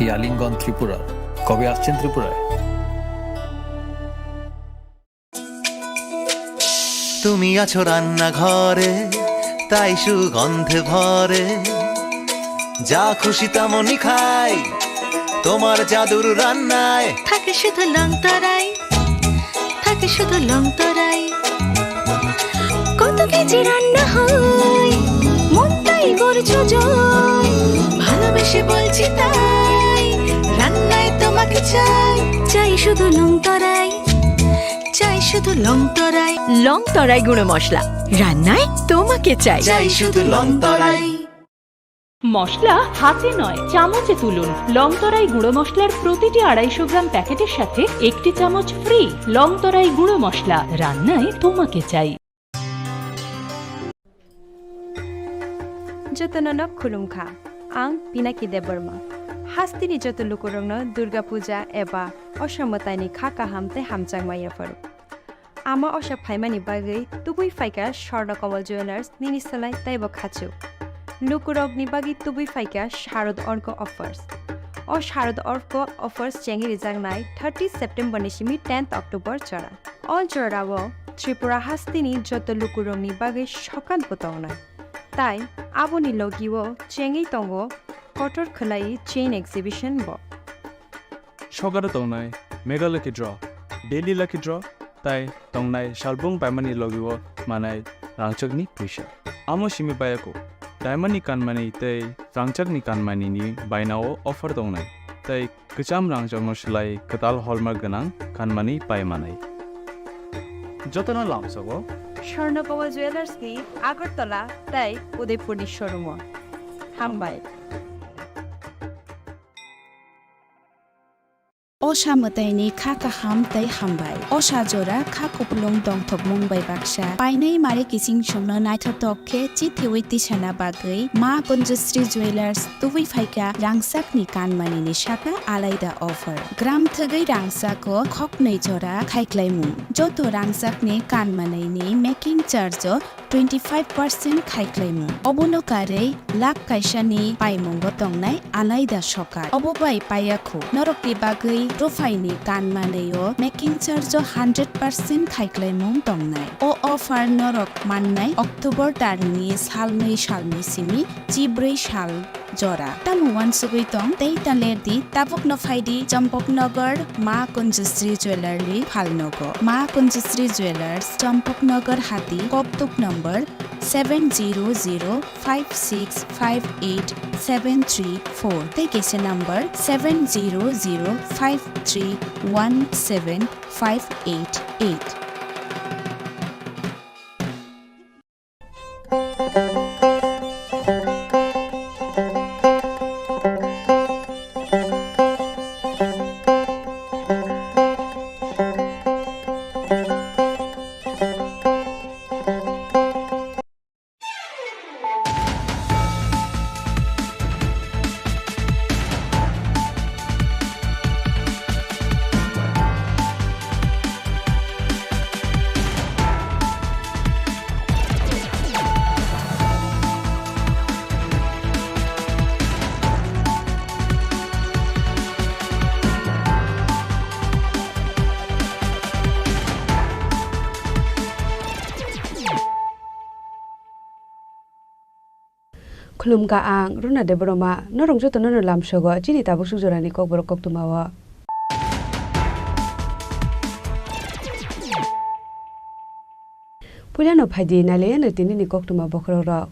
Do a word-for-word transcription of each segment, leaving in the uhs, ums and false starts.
এই আলিঙ্গন ত্রিপুরার। কবে আসছেন ত্রিপুরায়? তুমি আছো রান্নাঘরে, তাই সুগন্ধে ভরে। যা খুশি তেমনই খাই, তোমার জাদুর রান্নায়। থাকে শুধু লং তরাই, থাকে শুধু লং তরাই। কত কেজি রান্না হয়, মনটাই করছো জয়। ভালোবেসে বলছি তাই, রান্নায় তোমাকে চাই। চাই শুধু লং তরাই, চাই শুধু লং তরাই। লং তরাই গুঁড়ো মশলা, রান্নায় তোমাকে চাই। চাই শুধু লং তরাই। মশলা হাতে নয়, চামচে তুলুন। লং তরাই গুঁড়ো মশলার প্রতিটি আড়াইশো গ্রাম প্যাকেটের সাথে একটি চামচ ফ্রি। লং তরাই গুঁড়ো মশলা, রান্নায় তোমাকে চাই। Jotono no khulumkha, ang Pinaki Debbarma. Hasteni joto lukurokno Durga Puja eba Osa mwtaini kha kaham tei hamjakma yapharo. Ama osa phaimani bagwi tubui phaikha Swarna Kamal Jewellers nini slai teibo khachuk. Lukurokni bagwi tubui phaikha Sharad Orko Offers. O Sharad Orko Offers chengwi rijaknai thirty September ni simi tenth October jora. O jorao Tripura hasteni joto lukurokni bagwi sokat bo tongnai. Tai aboni logio chengwi tongo kotor khwlai chain exhibition bo. Sokaro tongnai Mega Lucky Draw, Daily Lucky Draw, tai tongnai salbung paimani logio manai rangchakni puisa. Amo simi paiyaku, diamond ni kanmani tei rangchakni kanmani ni bainao offer tongnai, tei kwcham rangchakno swlai kwtal hallmark gwnang kanmani pai manai. Jotono lamsogo Swarna Kamal Jewellers ni Agartala tei Udaipur ni showroom o. Hambai. Osa mwtaini kha kaham tei hambai. Osa jora kha kupulung dongthokmung bai baksa. Painai mari kiching chwngno naithotok khe chithiwi tisana bagwi Ma Kunjusri Jewellers tubui phaikha rangchakni kanmani ni saka alaida offer. Gram thwgwi rangchako khoknwi jora khaiklaimung. Joto rangchakni kanmanini making charge o twenty five percent khaiklaimung. Obono karwi lakh kaisani paimungo tongnai alaida sokar. Obo bai paiyakhu norokni bagwi ruphaini kanmanwi o making charge o hundred percent khaiklaimung tongnai. O offer norok mannai October tarikni salnwi salni simi chibrwi sal jora. Tamo uansugwi tong tei ta ler di, tabukno phai di Champaknagar Ma Kunjusri Jewellery phalnogo. Ma Kunjusri Jewellers, Champaknagar Hati, Kokduk number seven zero zero five six five eight seven three four tei kaisa number seven zero zero five three one seven five eight eight. Khulumkha ang Runa Debbarma, norok jotono no lamsogo chini tabuk suk jorani kokborok koktwmao. Puilano phaidi nailaiano tinini koktwma bokhorokrok.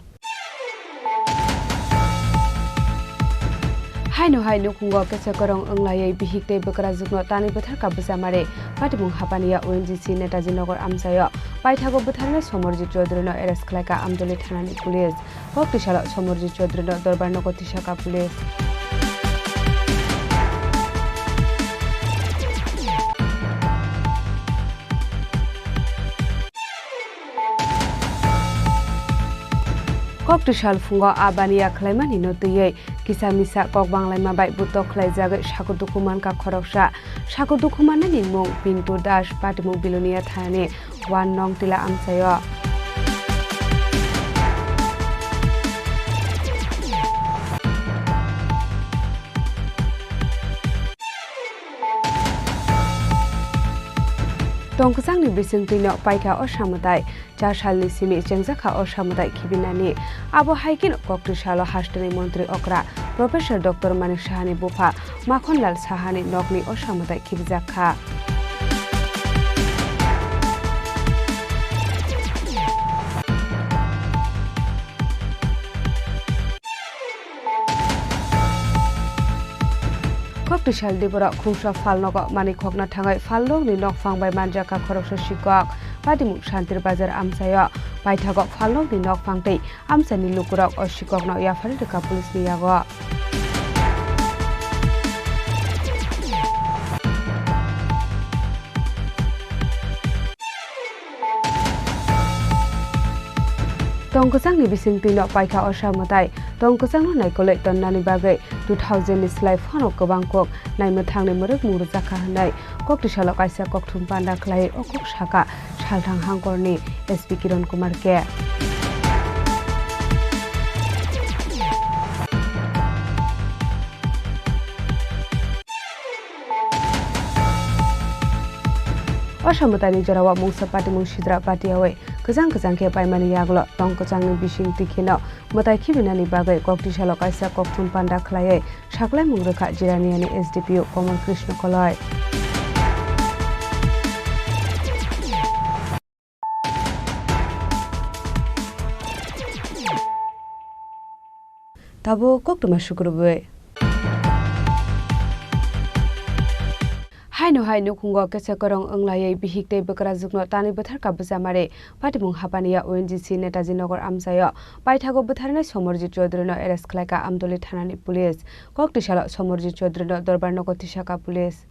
Haino hai nukhungo kesa kwrwng wnglaiwi bihik tei bwkrajwkno tanwi bwthar kha bwchamari patimung hapaniya O N G C Netaji Nagar amchaio. Paithago bwtharnai Somarjit Chaudhuryno arrest khlaikha Amtoli thanani police. Kok tisalo Somarjit Chaudhuryno dorbar nogo tisakha police. Kok tisal phungo a baniya khlaimani no twiwi kisa misa kok banglaima bai butok khlaijagwi saku dukhu mankha khoroksa. Saku dukhu mannani mung Pintu Das, patimung Bilonia thanani One Nongtila amchaio. Tongkwchangni bisingtwino paikha o samwtai, char salni simi chengjakha o samwtai khibinani. Abo hai kheno koktwi salo hasteni montri okra Professor Doctor Manik Sahani bupha Makhonlal Sahani nokni o samwtai khibijakha. Koktwi salni borok khungsa phalnogo manwi khokna thangwi phalnokni nokphang bai manjakha khoroksa sikok. Patimung Santir Bazar amchaio paithago phalnokni nokphang tei amchaini lukurok o sikokno yapharwi rwkha police ni yago. Tongkwchangni bisingtwino paikha o samwtai. Tongkwchangno naikolwi tonnani bagwi two thousand ni slai phano kwbang kok naimwthangni mwrwkmung rwjakha hwnwi koktwi salo kaisa kokthum panda khlaiwi o kok sakha Salthang Hangkorni S P Kiran Kumar K. O samwtaini jorao mungsa patimung sidra patiyawi kwchang kwchang khe paimani yagulo tongkwchangni bising twi kheno mwtai khibinani bagwi koktwi salo kaisa kokthum panda khlaiwi saklaimung rwkha Jiraniani S D P O Komol Krishna Koloi. Tabuk koktwma sukrubwi. Haino hai nukhungo kesa kwrwng wnglaiwi bihik tei bwkrajwkno tanwi bwtharkha bwchamari. Patimung hapaniya O N G C Netaji Nagar amchaio paithago bwtharnai Somorjit Chaudhurino arrest khlaikha Amtoli thanani police. Koktwi salo Somorjit Chaudhurino dorbar nogo tisakha police.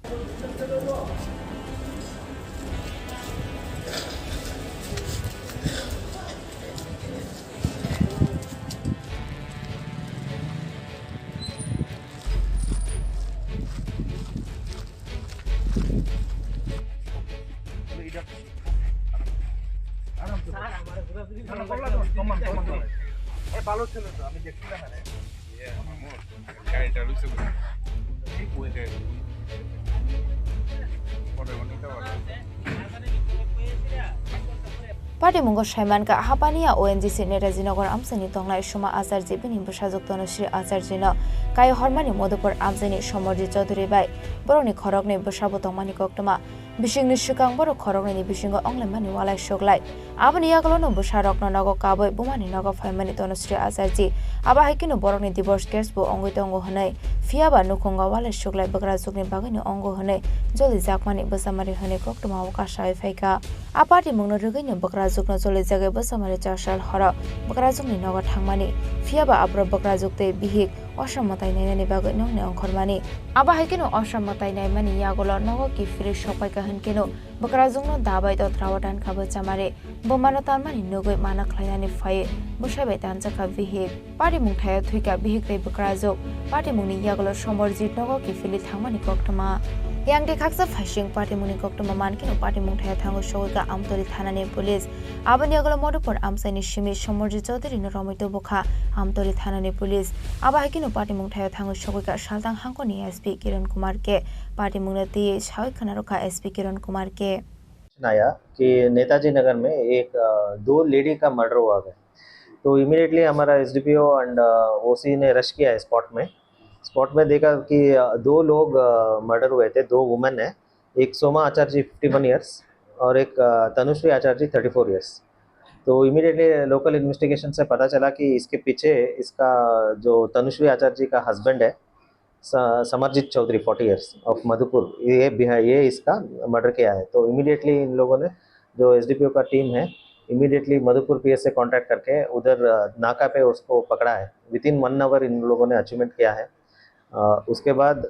Patimungo saimankha, hapaniya O N G C Netaji Nagar amchaini tongnai Suma Acharji bini bwsajwk Tanushree Acharjino kai hormani Madhupur amchaini Somorjit Chaudhuri bai borokni khoroknwi bwsabo tongmani koktwma. Bisingni swkang borok khoroknwini bisingo onglaimani walai suklai. Aboni yagulono bwsarokno nogo kabwi bumani nogo phaimani Tanushree Acharji. Abo hai kheno borokni divorce case bo ongwi tongo hwnwi, phiyaba nukhungo walai suklai bwkrajwkni bagwino ongo hwnwi jolijakmani bwchamari hwnwi koktwmao kasawi phaikha. A patimungno rwgwino bwkrajwkno jolijagwi bwchamari chasal horo bwkrajwkni nogo thangmani, phiyaba aborok bwkrajwk tei bihik osamwtai nainani bagwi nokni ongkhormani. Abo hai kheno osamwtai naimani yagulo nogo kiphilwi sokpaikha hwn kheno bwkrajwkno dabai totrao tankha bwchamari. Bumano tanmani nugwi mana khlainani phaiwi bwsai bai tanjakha bihik. Patimung thaio thwikha bihik tei bwkrajwk. Patimungni yagulo Somorjit nogo kiphilwi thangmani koktwma. Yang de khaksa phaising patimungni koktwma man kheno patimung thaio thangwi sogwikha Amtoli thanani police. Aboni yagulo Madhupur amchaini simi Somorjit Chaudhurino romwi tubukha Amtoli thanani police. Abo hai kheno patimung thaio thangwi sogwikha Salthang Hangkorni S P Kiran Kumar K. Patimungno twiwi sawi khna rwkha S P Kiran Kumar K. आया कि नेताजी नगर में एक, अ, दो लेडी का मर्डर हुआ है। तो इमीडिएटली हमारा एसडीपीओ एंड, अ, ओसी ने रश किया है स्पॉट में। स्पॉट में देखा कि, अ, दो लोग, अ, मर्डर हुए थे, दो वुमेन है, एक सोमा आचार्य जी फिफ्टी वन ईयर्स और एक, अ, तनुश्री आचार्य जी थर्टी फ़ोर ईयर्स। तो इमीडिएटली लोकल इन्वेस्टिगेशन से पता चला कि इसके पीछे इसका जो तनुश्री आचार्य जी का हस्बैंड है, स-, Samarjit Chowdhury, forty years, of Madhupur, ये बिहा-, ये इसका मर्डर किया है। तो इमीडिएटली इन लोगों ने, जो एसडीपीओ का टीम है, इमीडिएटली मधुपुर पीएस से कॉन्टैक्ट करके उधर, अ, नाका पे उसको पकड़ा है। विद इन वन आवर इन लोगों ने अचीवमेंट किया है। अ, उसके बाद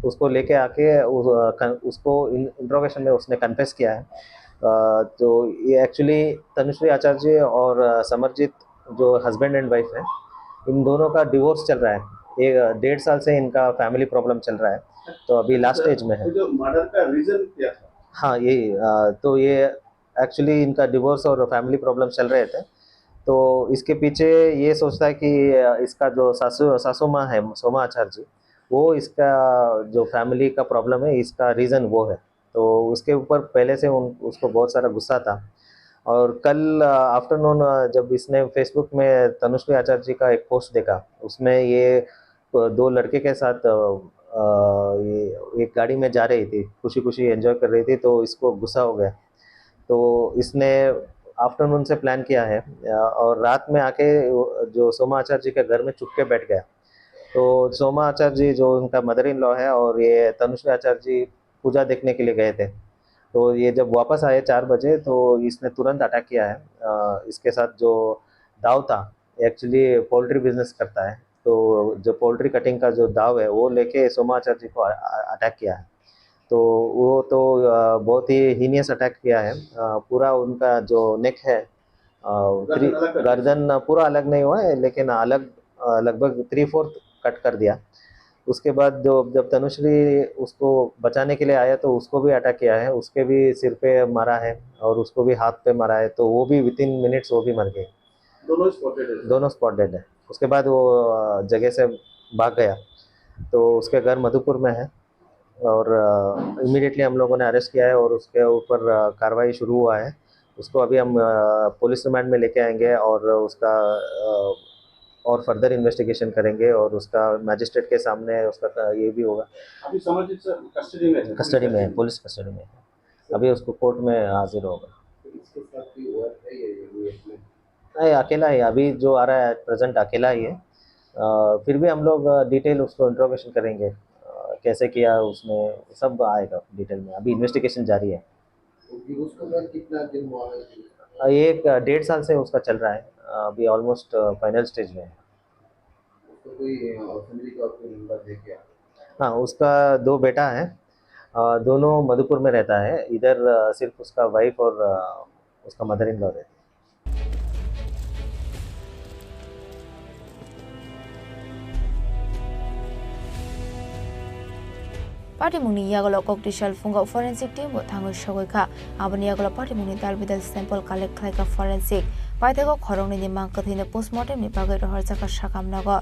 उसको लेके आके उ-, अ, कन-, उसको इन-, इंट्रोगेशन में उसने कन्फेस किया है। अ, तो ये एक्चुअली तनुश्री आचार्य और, अ, समरजीत जो हस्बैंड एंड वाइफ है, इन दोनों का डिवोर्स चल रहा है। ये, अ, डेढ़ साल से इनका फैमिली प्रॉब्लम चल रहा है, तो अभी लास्ट अच्छा, स्टेज में है। तो जो मर्डर का रीजन क्या था? हाँ, यही, अ, तो ये एक्चुअली इनका डिवोर्स और फैमिली प्रॉब्लम चल रहे थे, तो इसके पीछे ये सोचता है कि, अ, इसका जो सासू, सासू माँ है, सोमा आचार्य जी, वो इसका जो फैमिली का प्रॉब्लम है, इसका रीजन वो है। तो उसके ऊपर पहले से उन उसको बहुत सारा गुस्सा था। और कल आफ्टरनून जब इसने फेसबुक में तनुश्री आचार्य जी का एक पोस्ट देखा, उसमें ये अ, दो लड़के के साथ अ, अ, ये एक गाड़ी में जा रही थी, खुशी खुशी एंजॉय कर रही थी, तो इसको गुस्सा हो गया। तो इसने आफ्टरनून से प्लान किया है अ, और रात में आके वो जो सोमा आचार्य जी के घर में चुपके बैठ गया। तो सोमा आचार्य जी जो उनका मदर इन लॉ है और ये तनुश्री आचार्य जी पूजा देखने के लिए गए थे। तो ये जब वापस आए चार बजे, तो इसने तुरंत अटैक किया है। अ, इसके साथ जो दाव था, एक्चुअली पोल्ट्री बिजनेस करता है, तो जो पोल्ट्री कटिंग का जो दाव है, वो लेके सोमा आचार्य जी को अ-, अ-, अटैक किया है। तो वो तो अ, बहुत ही हीनियस अटैक किया है। अ, पूरा उनका जो नेक है, अ, गर्दन थ्री अलग कर दिया। गर्दन पूरा अलग नहीं हुआ है, लेकिन अलग, अ, लगभग थ्री फोर्थ कट कर दिया। उसके बाद जो, जब तनुश्री उसको बचाने के लिए आया, तो उसको भी अटैक किया है, उसके भी सिर पे मारा है और उसको भी हाथ पे मारा है, तो वो भी विद इन मिनट्स वो भी मर गए। दोनों स्पॉट डेड है? दोनों स्पॉट डेड है। उसके बाद वो, अ, जगह से भाग गया। तो उसके घर मधुपुर में है और इमीडिएटली हम लोगों ने अरेस्ट किया है और उसके ऊपर अ, कार्रवाई शुरू हुआ है। उसको अभी हम अ, पुलिस रिमांड में लेके आएंगे और उसका अ, और फर्दर इन्वेस्टिगेशन करेंगे और उसका मजिस्ट्रेट के सामने उसका क-, ये भी होगा। अभी समझिए सर, कस्टडी में है? कस्टडी में है, पुलिस कस्टडी में है। अभी उसको कोर्ट में हाजिर होगा। तो इसके साथ कोई और है या ये, ये इसमें? नहीं, अकेला ही, अभी जो आ रहा है प्रेजेंट अकेला ही है। अ, फिर भी हम लोग अ, डिटेल उसको इंट्रोगेशन करेंगे, अ, कैसे किया उसने, सब आएगा डिटेल में। अभी इन्वेस्टिगेशन जारी है। ओके, उसको सर कितना दिन हुआ है? अ, ये एक, अ, डेढ़ साल से उसका चल रहा है। अ, अभी ऑलमोस्ट अ, फाइनल स्टेज में है। उसको कोई अ, फैमिली का कोई मेंबर है क्या? हाँ, उसका दो बेटा है। अ, दोनों मधुपुर में रहता है। इधर अ, सिर्फ उसका वाइफ और अ, उसका मदर इन लॉ रहती है। Patimungni yagulo koktisal phungo forensic team bo thangwi sogwi kha. Aboni yagulo patimungni dal bidal sample collect khlai kha forensic. Paithakgo khoroknwi ni mang kwthwino postmortem ni bagwi rohorjak kha sakam nogo.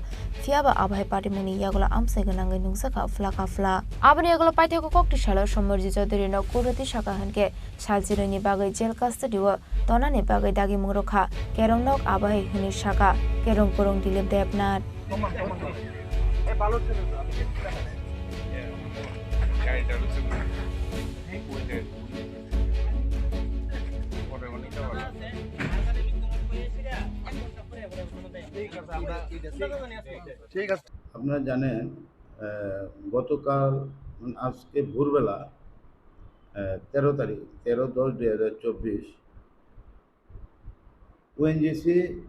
Phiya ba abohai patimungni yagulo amchai gwnangwi nungjak kha phlaka phla. Aboni yagulo paithakgo koktisalo Somarjit Chaudhary no kurati saka hwnkhe sal chirwi ni bagwi jail custody o tonani bagwi dagimung rwkha. Kerong nok abohai hwnwi saka, kerong kurung Dilip Debnath. ঠিক আছে, আমরা ঠিক আছে। আপনারা জানেন, আহ, গতকাল, মানে, আজকে ভোরবেলা, আহ, তেরো তারিখ, তেরো দশ দুই হাজার চব্বিশ, ওএনজিসি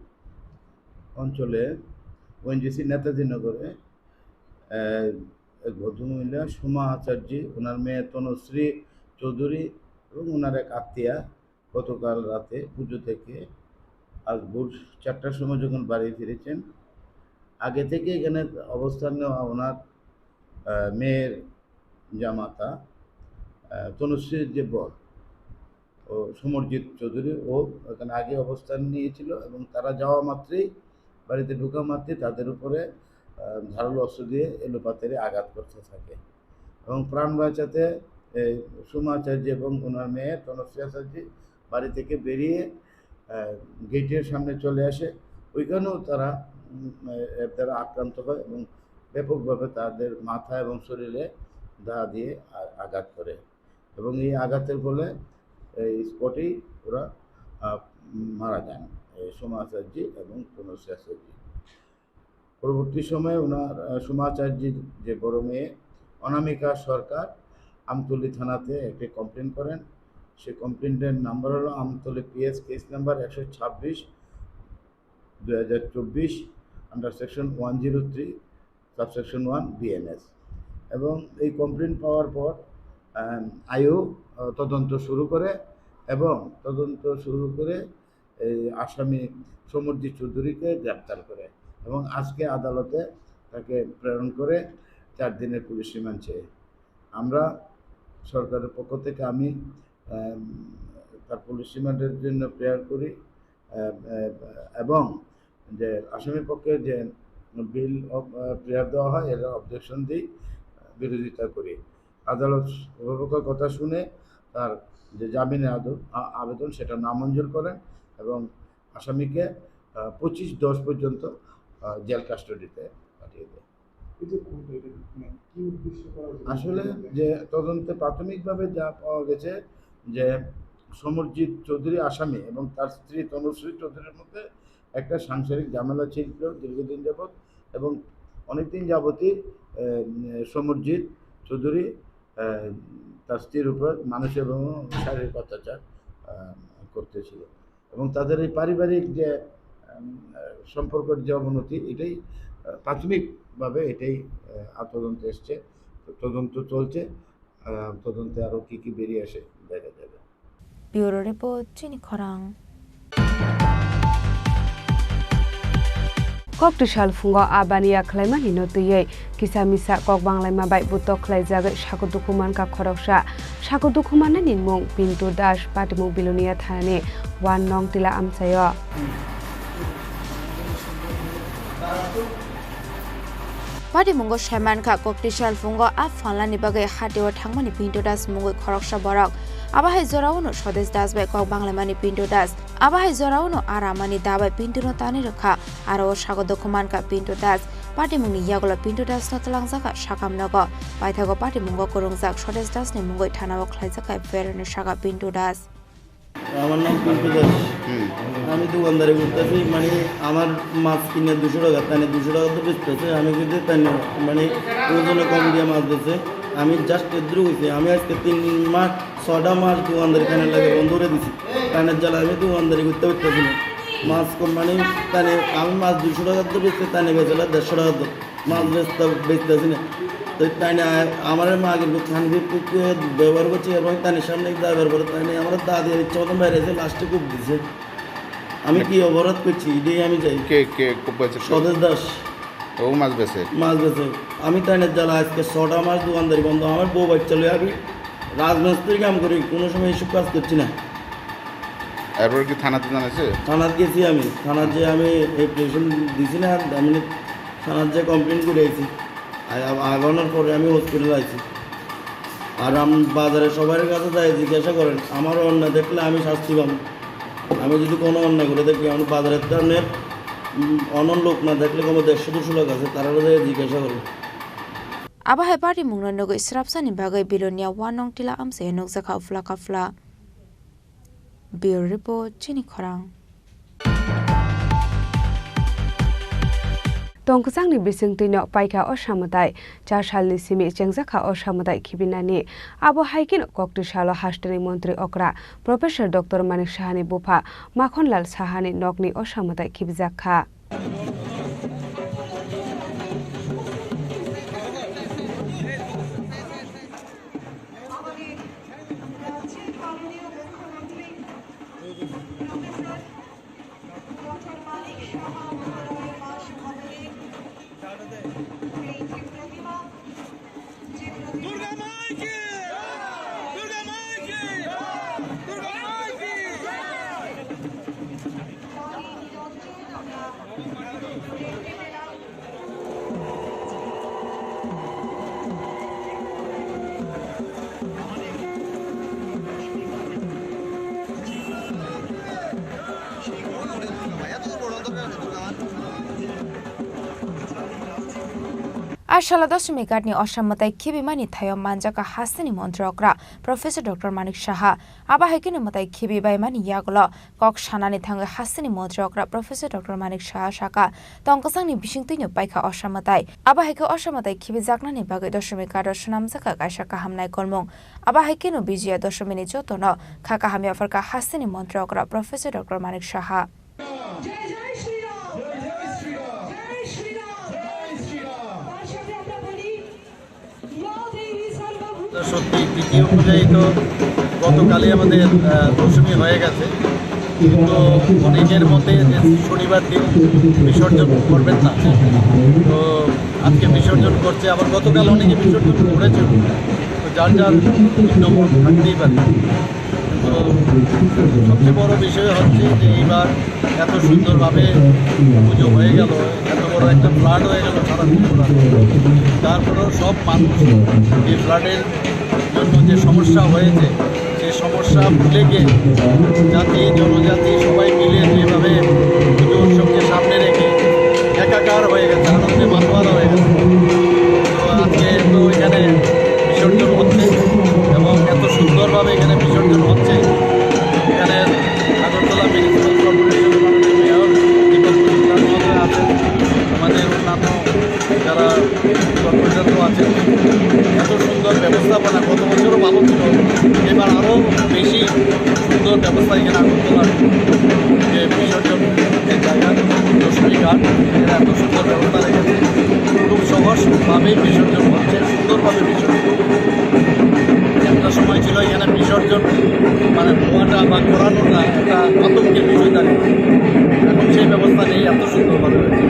অঞ্চলে, ওএনজিসি নেতাজি নগরে, আহ, এক ভদ্রমহিলা সোমা আচার্য, ওনার মেয়ে তনুশ্রী চৌধুরী এবং ওনার এক আত্মীয়া গতকাল রাতে পুজো থেকে আজ ভোর চারটার সময় যখন বাড়ি ফিরেছেন, আগে থেকে এখানে অবস্থান নেওয়া ওনার, আহ, মেয়ের জামাতা, আহ, তনুশ্রীর যে বর, ও সমরজিৎ চৌধুরী, ও এখানে আগে অবস্থান নিয়েছিল এবং তারা যাওয়া মাত্রই, বাড়িতে ঢোকা মাত্রই তাদের উপরে, আহ, ধারালো অস্ত্র দিয়ে এলোপাতাড়ি আঘাত করতে থাকে এবং প্রাণ বাঁচাতে এই সোমা আচার্য এবং ওনার মেয়ে তনুশ্রী আচার্য বাড়ি থেকে বেরিয়ে, আহ, গেটের সামনে চলে আসে। ওইখানেও তারা, উম, এর দ্বারা আক্রান্ত হয় এবং ব্যাপকভাবে তাদের মাথা এবং শরীরে দা দিয়ে আ-, আঘাত করে। এবং এই আঘাতের ফলে এই স্পটেই ওরা, আহ, মারা যান, এই সোমা আচার্য এবং তনুশ্রী আচার্য। পরবর্তী সময়ে ওনার, আহ, সোমা আচার্যর যে বড় মেয়ে অনামিকা সরকার আমতলী থানাতে একটি কমপ্লেন করেন। সেই কমপ্লেনটার নাম্বার হলো আমতলী পিএস কেস নাম্বার একশো ছাব্বিশ, দুই হাজার চব্বিশ, under section one zero three, subsection one BNS. এবং এই কমপ্লেন পাওয়ার পর, আহ, আইও, আহ, তদন্ত শুরু করে এবং তদন্ত শুরু করে এই আসামি সমরজিৎ চৌধুরীকে গ্রেপ্তার করে এবং আজকে আদালতে তাকে প্রেরণ করে চার দিনের পুলিশ রিমান্ড চেয়ে। আমরা সরকারের পক্ষ থেকে আমি, আহ, তার পুলিশ রিমান্ডের জন্য প্রেয়ার করি, আহ, আহ, এবং যে আসামি পক্ষে যে বিল অব, আহ, প্রেয়ার দেওয়া হয়, এটার অবজেকশন দিই, বিরোধিতা করি। আদালত অভিভাবকের কথা শুনে তার যে জামিনের আদো-, আ-, আবেদন সেটা নামঞ্জুর করেন এবং আসামিকে, আহ, পঁচিশ দশ পর্যন্ত, আহ, জেল কাস্টডিতে পাঠিয়ে দেয়। এই যে কোনটা, এটা মানে কি উদ্দেশ্য করা হয়েছে? আসলে যে তদন্তে প্রাথমিকভাবে যা পাওয়া গেছে যে সমরজিৎ চৌধুরী আসামি এবং তার স্ত্রী তনুশ্রী চৌধুরীর মধ্যে একটা সাংসারিক ঝামেলা ছিল দীর্ঘদিন যাবৎ এবং অনেকদিন যাবতই, আহ, সমরজিৎ চৌধুরী, আহ, তার স্ত্রীর উপর মানসিক এবং শারীরিক অত্যাচার, আহ, করতেছিল। এবং তাদের এই পারিবারিক যে, উম, আহ, সম্পর্কের যে অবনতি, এটাই, আহ, প্রাথমিকভাবে এটাই, আহ, তদন্তে এসছে। তো তদন্ত চলছে। আহ, তদন্তে আরো কি কি বেরিয়ে আসে দেখা যাবে। Bureau report, Chini Khorang. Kok twi sal phungo a baniya khlaimani no twiwi kisa misa kok banglaima bai butok khlaijagwi sago dukhu mankha khoroksa. Sago dukhu mannani mung Pintu Das, patimung Bilonia thanani one nong Tila amchaio. Patimungo saimankha, kok twi sal phungo a phalnani bagwi hatio thangmani Pintu Das mungwi khoroksa borok. Abo hai jorao no Swadesh Das bai kok banglaimani Pintu Das. Abo hai jorao no a ramani da bai Pintu no tanwi rwkha. Aro o sago dukhu mankha Pintu Das. Patimungni yagulo Pintu Das no twlangjakha sakam nogo. Paithago patimungo kwrwngjak Swadesh Das ni mungwi thanao khlaijakha F I R ni saka Pintu Das. আমার নাম পিন্টু দাস। হুম। আমি দোকানদারি করতেছি, মানে আমার মাছ কিনে দুশো টাকা, তাই দুশো টাকা তো বেচতেছে, আমি কিন্তু তাই মানে ওজনে কম দিয়ে মাছ বেচে। আমি জাস্ট এদ্রু হয়েছি, আমি আজকে তিন মাস, ছটা মাস দোকানদারি তানের লাগে বন্ধ করে দিছি। তানের জ্বালা আমি দোকানদারি করতে পারতেছি না। মাছ কোম্পানি তানে আমি মাছ দুশো টাকা তো বেচতে, তানে বেচেলা দেড়শো টাকা তো। মাছ বেচতে, বেচতেছি না। তো তাই না, আমার মাকে কিন্তু খান ব্যবহার করছে, এর মধ্যে তানের সামনে ড্রাইভার করে তাই না, আমার দাদি ইচ্ছা মতন বাইরে এসে লাস্টে খুব দিছে। আমি কি অপরাধ করছি, এটাই আমি চাই। কে, কে খুব পাইছে? স্বদেশ দাস। ও মাছ বেচে? মাছ বেচে। আমি তাই না জ্বালা আজকে ছটা মাস দোকানদারি বন্ধ। আমার বউ বাচ্চা লইয়া আমি রাজমিস্ত্রি কাম করি, কোনো সময় এইসব কাজ করছি না। এরপর কি থানাতে জানাইছে? থানাত গেছি আমি, থানাত যে আমি অ্যাপ্লিকেশন দিছি না, আমি থানাত যে কমপ্লেন করে আইছি। আই-, আ-, আগানোর পরে আমি হসপিটাল আইছি। আর আম-, বাজারে সবার কাছে যাই জিজ্ঞাসা করেন, আমারও অন্যায় দেখলে আমি শাস্তি পাবো। আমি যদি কোনো অন্যায় করে থাকি, আমার বাজারের তো আপনার, উম, অন্য লোক না দেখলে কোনো দেড়শো দুশো লোক আছে, তারা যাই জিজ্ঞাসা করে। Abo hai patimungno nugwi srapsani bagwi Bilonia one nong Tila amchaio nukjakha uphla kaphla. Bureau report, Chini Khorang. Tongkwchangni bisingtwino paikha o samwtai, char salni simi chengjakha o samwtai khibinani. Abo hai kheno koktwi salo hasteni montri okra Professor Doctor Manik Sahani bupha Makhonlal Sahani nokni o samwtai khibijakha. Durga মাই কি! দুর্গা মাই কি! দুর্গা মাই কি! A salo Doshomighatni Osam mwtai khibimani thaio manjakha hasteni montri okra Professor Doctor Manik Saha. Abo hai kheno mwtai khibi baimani yagulo kok sanani thangwi hasteni montri okra Professor Doctor Manik Saha sakha, tongkwchangni bisingtwino paikha Osam mwtai. Abo hai khe Osam mwtai khibijaknani bagwi Doshomighato swnamjakha kaisa kaham naikolmung. Abo hai kheno Bijoya Doshomini jotono kha kaham yapharkha hasteni montri okra Professor Doctor Manik Saha. জয় জয় শ্রীরাম। জয় জয় শ্রীরাম। জয় শ্রীরাম। জয় শ্রীরাম। তার সাথে আমরা বলি, ইয়া দেবী সর্বভূত। সত্যি, দ্বিতীয় পূজায় তো গতকালই আমাদের, আহ, দশমী হয়ে গেছে, কিন্তু অনেকের মতে যে শনিবার দিন বিসর্জন করবেন না। তো আজকে বিসর্জন করছে, আবার গতকাল অনেকে বিসর্জন করেছে। তো যার যার ভিন্ন মত থাকতেই পারে। তো সবচেয়ে বড় বিষয় হচ্ছে যে এইবার এত সুন্দরভাবে পুজো হয়ে গেল, এত বড় একটা ফ্লাড হয়ে গেল সারা ত্রিপুরা। তারপরেও সব মানুষ এই ফ্লাডের জন্য যে সমস্যা হয়েছে, সেই সমস্যা ভুলে গিয়ে জাতি, জনজাতি সবাই মিলে যেভাবে পুজো উৎসবকে সামনে রেখে একাকার হয়ে গেছে, আনন্দে মাতোয়ারা হয়ে গেছে। তো আজকে তো এখানে বিসর্জন হচ্ছে এবং এত সুন্দরভাবে এখানে বিসর্জন হচ্ছে। এখানে আগরতলা মিউনিসিপ্যাল কর্পোরেশনের মাননীয় মেয়র দীপক মজুমদার মহোদয় আছেন, আমাদের অন্যান্য যারা কর্পোরেটরও আছেন। এত সুন্দর ব্যবস্থাপনা, গত বছরও ভালো ছিল, এবার আরও বেশি সুন্দর ব্যবস্থা এখানে আগরতলার যে বিসর্জন যে জায়গা, দশমী ঘাট, এরা এত সুন্দর ব্যবস্থা রেখেছে। খুব সহজভাবেই বিসর্জন হচ্ছে, সুন্দরভাবে বিসর্জন। একটা সময় ছিল এখানে বিসর্জন মানে হওয়াটা বা করানোটা একটা আতঙ্কের বিষয় থাকে, এখন সেই ব্যবস্থা নেই, এত সুন্দরভাবে হয়েছে।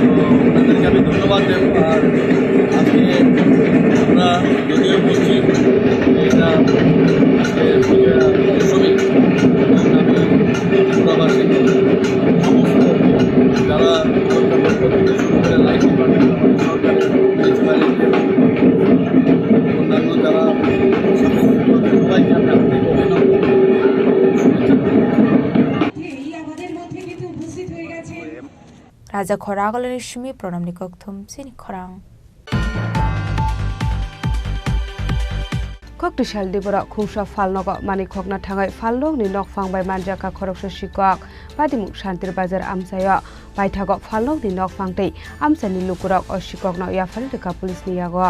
তো ওনাদেরকে আমি ধন্যবাদ দেব। আর আজকে আমরা যদিও বলছি যে এটা আজকে, আহ, দশমী, এবং আমি ত্রিপুরাবাসী সমস্ত যারা সরকার পক্ষ থেকে শুরু করে লাইট ডিপার্টমেন্ট, সরকারের মিউনিসিপ্যালিটি এবং অন্যান্য যারা সবাইকে আমি আন্তরিক অভিনন্দন, শুভেচ্ছা জানাই। এই আমাদের মধ্যে কিন্তু উপস্থিত হয়ে গেছে। Raja khorang agulani simi pranamni kokthum chini khorang. Koktisal diborok khungsa phalnogo manwi khokna thangwi phalnokni nokphang bai manjakha khoroksa sikok. Patimung Shantir Bazar amchaio paithago phalnokni nokphang tei amchaini lukurok o sikokno yapharwi rwkha police ni yago.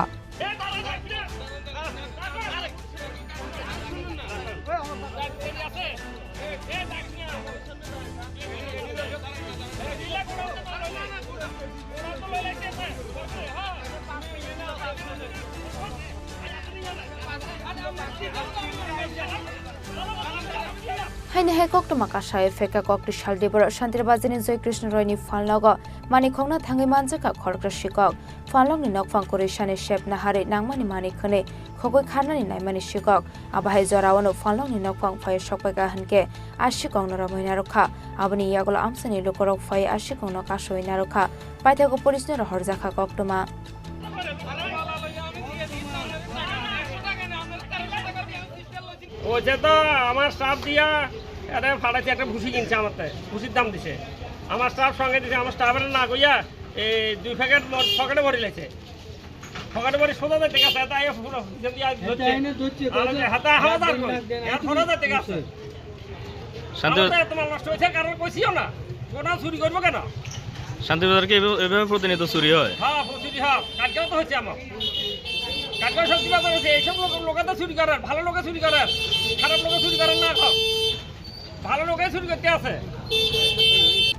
Haini hai koktwma kasai phaikha Koktisal diborok Shantir Bazarni Joy Krishna Royni phalnogo manwi khokna thangwi manjakha khoroksa sikok. Phalnokni nokphang kwrwi sani sep naharwi nangmani manwi khwnwi khogwi kharnani naimani sikok. Abo hai jorao no phalnokni nokphang phai sokpaikha hinkhe a sikokno romwi narwkha. Aboni yagulo amchaini lukurok phai a sikokno kasui narwkha. Paithago police no rohorjakha koktwma. ও যে তো আমার স্টাফ দিয়া এটা ফাটাইছে, একটা ভুসি কিনছে আমার তাই, ভুসির দাম দিছে। আমার স্টাফ সঙ্গে দিছে, আমার স্টাফের না কইয়া এই দুই প্যাকেট মদ পকেটে ভরি লাইছে। পকেটে ভরি সোজা যাইতে গেছে, তাই পুরো পিছন দিয়ে আই ধরছে। আইনে ধরছে, আর ওই যে হাতে হাওয়া দাঁড় করে, এর ফোনে যাইতে গেছে। শান্তি আমার তো এত মাল নষ্ট হয়েছে, কারণ কইছিও না। কোটা চুরি করবো কেন? শান্তিবাজার কি এভাবে, এভাবে প্রতিনিয়ত চুরি হয়? হ্যাঁ, চুরি হয়। কালকেও তো হচ্ছে আমার। কালকেও সবজি বাজার হচ্ছে। এইসব লোক, লোকে তো চুরি করেন, ভালো লোকে চুরি করেন, খারাপ লোকে চুরি করেন না এখন। ভালো লোকে চুরি করতে আছে।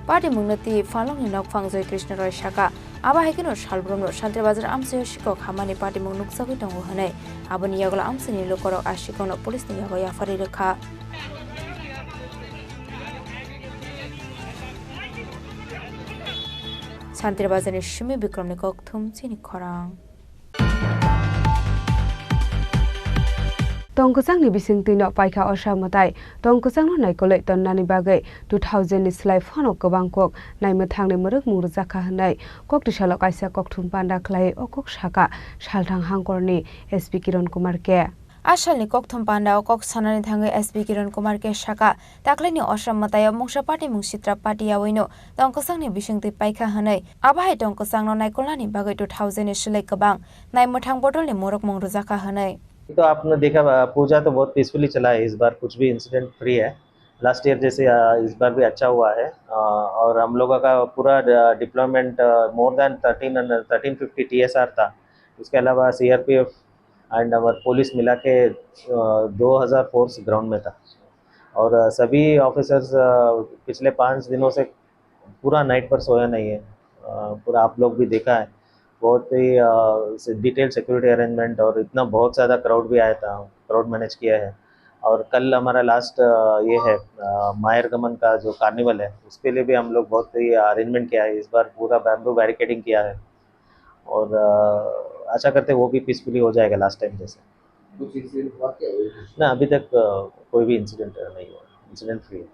Patimungno twi phalnokni nokphang Joy Krishna Roy saka, abo hai kheno salbrumno Shantir Bazar amchaio sikok hamani patimung nukjagwi tongo hwnwi. Aboni yagulo amchaini lukurok a sikokno police ni yago yapharwi rwkha. Shantir Bazarni simi Bikromni kokthum chini khorang. Tongkwchangni bisingtwino paikha osa mwtai. Tongkwchangno naikolwi tonnani bagwi two thousand ni slai phano kwbang kok naimwthangni mwrwkmung rwjakha hwnwi koktisalo kaisa kokthum panda khlaiwi o kok sakha Salthang hangkorni S P Kiran Kumar K. A salni kokthum panda o kok sanani thangwi S P Kiran Kumar K sakha, taklaini osa mwtaio mungsa patimung sitra patiyawi no tongkwchangni bisingtwi paikha hwnwi, abo hai tongkwchangno naikolnani bagwi two thousand ni slai kwbang naimwthang bodolni mwrwkmung rwjakha hwnwi. तो आपने देखा, अ, पूजा तो बहुत पीसफुली चला है इस बार, कुछ भी इंसिडेंट फ्री है। लास्ट ईयर जैसे, अ, इस बार भी अच्छा हुआ है, अ, और हम लोगों का पूरा ड-, deployment, uh, more than thirteen, thirteen fifty TSR था। उसके अलावा सीआरपीएफ एंड आवर पुलिस मिला के, अ, दो हज़ार फोर्स ग्राउंड में था। और, अ, सभी ऑफिसर्स, अ, पिछले पाँच दिनों से पूरा नाइट पर सोया नहीं है। अ, पूरा आप लोग भी देखा है, बहुत ही, अ, से-, डिटेल सिक्योरिटी अरेंजमेंट और इतना बहुत ज़्यादा क्राउड भी आया था, क्राउड मैनेज किया है। और कल हमारा लास्ट, अ, ये है, अ, मायर गमन का जो कार्निवल है, उसके लिए भी हम लोग बहुत ही अरेंजमेंट किया है। इस बार पूरा बैम्बू बैरिकेडिंग किया है और, अ, आशा करते हैं वो भी पीसफुली हो जाएगा लास्ट टाइम जैसे। कुछ इंसिडेंट हुआ क्या? ना, अभी तक, अ, कोई भी इंसिडेंट नहीं हुआ, इंसिडेंट फ्री है।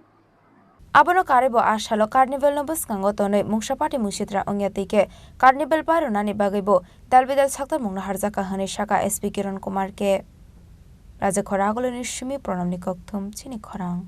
Abono karwibo a salo Carnival no bwskango tonwi mungsa patimung sitra wngya twi khe Carnival pairwnani bagwibo dalbidal saktarmungno harjakha hwnwi sakha S P Kiran Kumar khe. Raja Khoraguluni simi Pranamni kokthum chini khorang.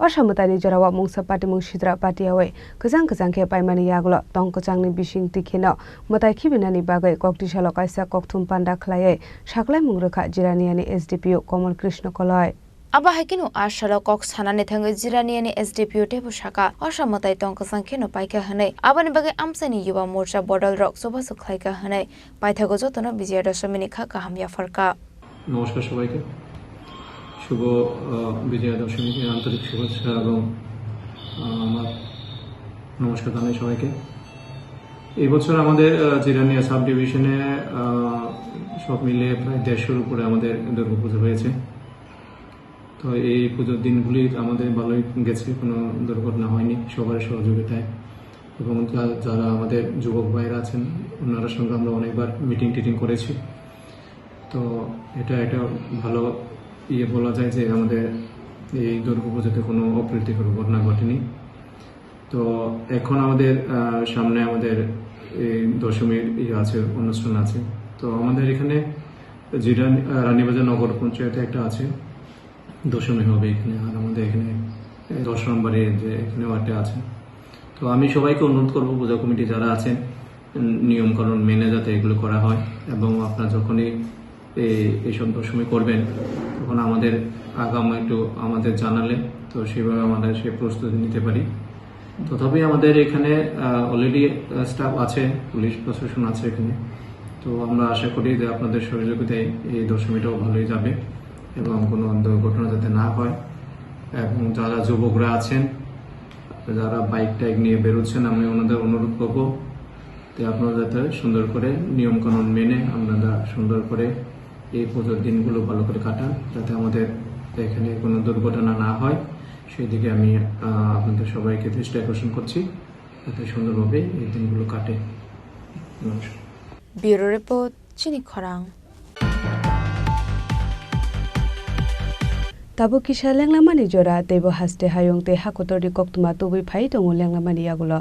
O samwtaini jorao mungsa patimung sitra patiyawi kwchang kwchang khe paimani yagulo tong kwchangni bising twi kheno mwtai khibinani bagwi koktisalo kaisa kokthum panda khlaiwi saklaimung rwkha Jiraniani S D P O Komol Krishna Koloi. Abo hai kheno a salo kok sanani thangwi Jiraniani S D P O teibo sakha, o samwtai tong kwchang kheno paikha hwnwi, aboni bagwi amchaini Yuba Morcha bodol rok chubachu khlaikha hwnwi paithago jotono Bijoya Dashami ni kha kaham yapharkha. নমস্কার সবাইকে, শুভ, আহ, বিজয়া দশমীর আন্তরিক শুভেচ্ছা এবং, আহ, আমার নমস্কার জানাই সবাইকে। এই বছর আমাদের, আহ, জিরানিয়া সাব ডিভিশনে, আহ, সব মিলিয়ে প্রায় দেড়শোর উপরে আমাদের দুর্গাপুজো হয়েছে। তো এই পুজোর দিনগুলি আমাদের ভালোই গেছে, কোনো দুর্ঘটনা হয়নি, সবার সহযোগিতায়। এবং যা-, যারা আমাদের যুবক ভাইরা আছেন, ওনার সঙ্গে আমরা অনেকবার মিটিং টিটিং করেছি। তো এটা একটা ভালো ইয়ে বলা যায় যে আমাদের এই দুর্গাপুজোতে কোনো অপ্রীতিকর ঘটনা ঘটেনি। তো এখন আমাদের, আহ, সামনে আমাদের এই দশমীর ইয়ে আছে, অনুষ্ঠান আছে। তো আমাদের এখানে জিরান-, আহ, রানীবাজার নগর পঞ্চায়েতে একটা আছে, দশমী হবে এখানে। আর আমাদের এখানে, আহ, দশ নম্বরে যে এখানেও একটা আছে। তো আমি সবাইকে অনুরোধ করবো, পূজা কমিটি যারা আছেন, উম, নিয়মকানুন মেনে যাতে এগুলো করা হয়। এবং আপনারা যখনই এই, এইসব দশমী করবেন, তখন আমাদের আগাম একটু আমাদের জানালে, তো সেইভাবে আমরা সেই প্রস্তুতি নিতে পারি। তথাপি আমাদের এখানে, আহ, already, আহ, স্টাফ আছে, পুলিশ প্রশাসন আছে এখানে। তো আমরা আশা করি যে আপনাদের সহযোগিতায় এই দশমীটাও ভালোই যাবে এবং কোনো দুর্ঘটনা যাতে না হয়। এবং যারা যুবকরা আছেন, যারা বাইক টাইক নিয়ে বেরোচ্ছেন, আমি ওনাদের অনুরোধ করবো যে আপনারা যাতে সুন্দর করে নিয়মকানুন মেনে আপনারা সুন্দর করে এই পুজোর দিনগুলো ভালো করে কাটান, যাতে আমাদের এখানে কোনো দুর্ঘটনা না হয়, সেই দিকে আমি, আহ, আপনাদের সবাইকে দৃষ্টি আকর্ষণ করছি, যাতে সুন্দরভাবে এই দিনগুলো কাটে। নমস্কার। Bureau Report, chini khorang. Tabuk kisa lenglamani jora, teibo haste hayung tei hakotorni koktwma tubui phai tongo lenglamani yagulo.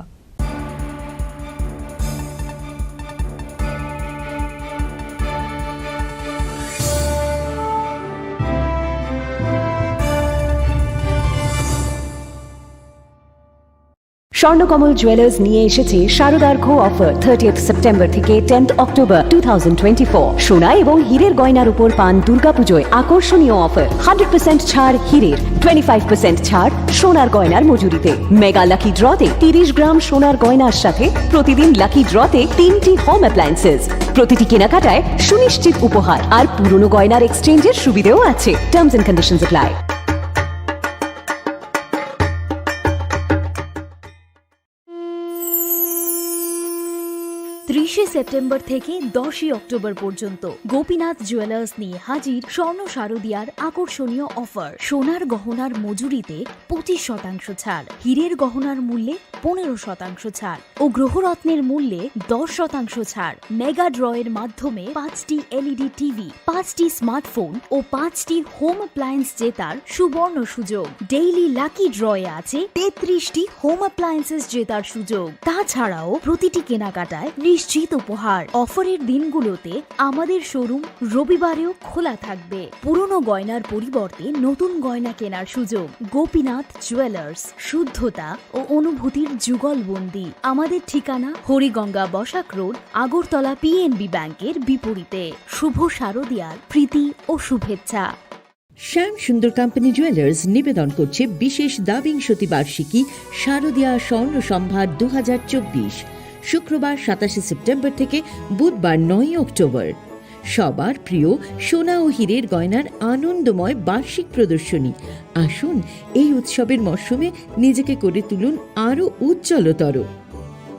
Swarnakamal jewellers নিয়ে এসেছে শারদার্ঘ অফার, থার্টিয়েথ সেপ্টেম্বর থেকে tenth October two thousand twenty four. সোনা এবং হীরের গয়নার উপর পান দুর্গাপুজোয় আকর্ষণীয় অফার, হান্ড্রেড পার্সেন্ট ছাড় হীরের, টোয়েন্টি ফাইভ পার্সেন্ট ছাড় সোনার গয়নার মজুরিতে। মেগা লাকি ড্রতে তিরিশ গ্রাম সোনার গয়নার সাথে প্রতিদিন লাকি ড্রতে তিনটি হোম অ্যাপ্লায়েন্সেস। প্রতিটি কেনাকাটায় সুনিশ্চিত উপহার আর পুরনো গয়নার এক্সচেঞ্জের সুবিধেও আছে। Terms and conditions apply. ত্রিশে সেপ্টেম্বর থেকে দশই অক্টোবর পর্যন্ত গোপীনাথ জুয়েলার্স নিয়ে হাজির স্বর্ণ শারদিয়ার আকর্ষণীয় অফার। সোনার গহনার মজুরিতে পঁচিশ শতাংশ ছাড়, হীরের গহনার মূল্যে পনেরো শতাংশ ছাড় ও গ্রহরত্নের মূল্যে দশ শতাংশ ছাড়। মেগা ড্র এর মাধ্যমে পাঁচটি এলইডি টিভি, পাঁচটি স্মার্টফোন ও পাঁচটি হোম অ্যাপ্লায়েন্স জেতার সুবর্ণ সুযোগ। ডেইলি লাকি ড্র এ আছে তেত্রিশটি হোম অ্যাপ্লায়েন্সেস জেতার সুযোগ। তাছাড়াও প্রতিটি কেনাকাটায় নিশ্চিত উপহার। অফারের দিনগুলোতে আমাদের শোরুম রবিবারেও খোলা থাকবে। পুরনো গয়নার পরিবর্তে নতুন গয়না কেনার সুযোগ। গোপীনাথ জুয়েলার্স, শুদ্ধতা ও অনুভূতির যুগলবন্দি। আমাদের ঠিকানা হরিগঙ্গা বসাক রোড, আগরতলা পিএনবি ব্যাংকের বিপরীতে। শুভ শারদিয়ার প্রীতি ও শুভেচ্ছা। শ্যাম সুন্দর কোম্পানি জুয়েলার্স নিবেদন করছে বিশেষ দ্বাবিংশতি বার্ষিকী শারদীয়া স্বর্ণ সম্ভার দু হাজার চব্বিশ, শুক্রবার সাতাশে সেপ্টেম্বর থেকে বুধবার নয়ই অক্টোবর। সবার প্রিয় সোনা ও হীরের গয়নার আনন্দময় বার্ষিক প্রদর্শনী। আসুন, এই উৎসবের মরশুমে নিজেকে করে তুলুন আরও উজ্জ্বলতর।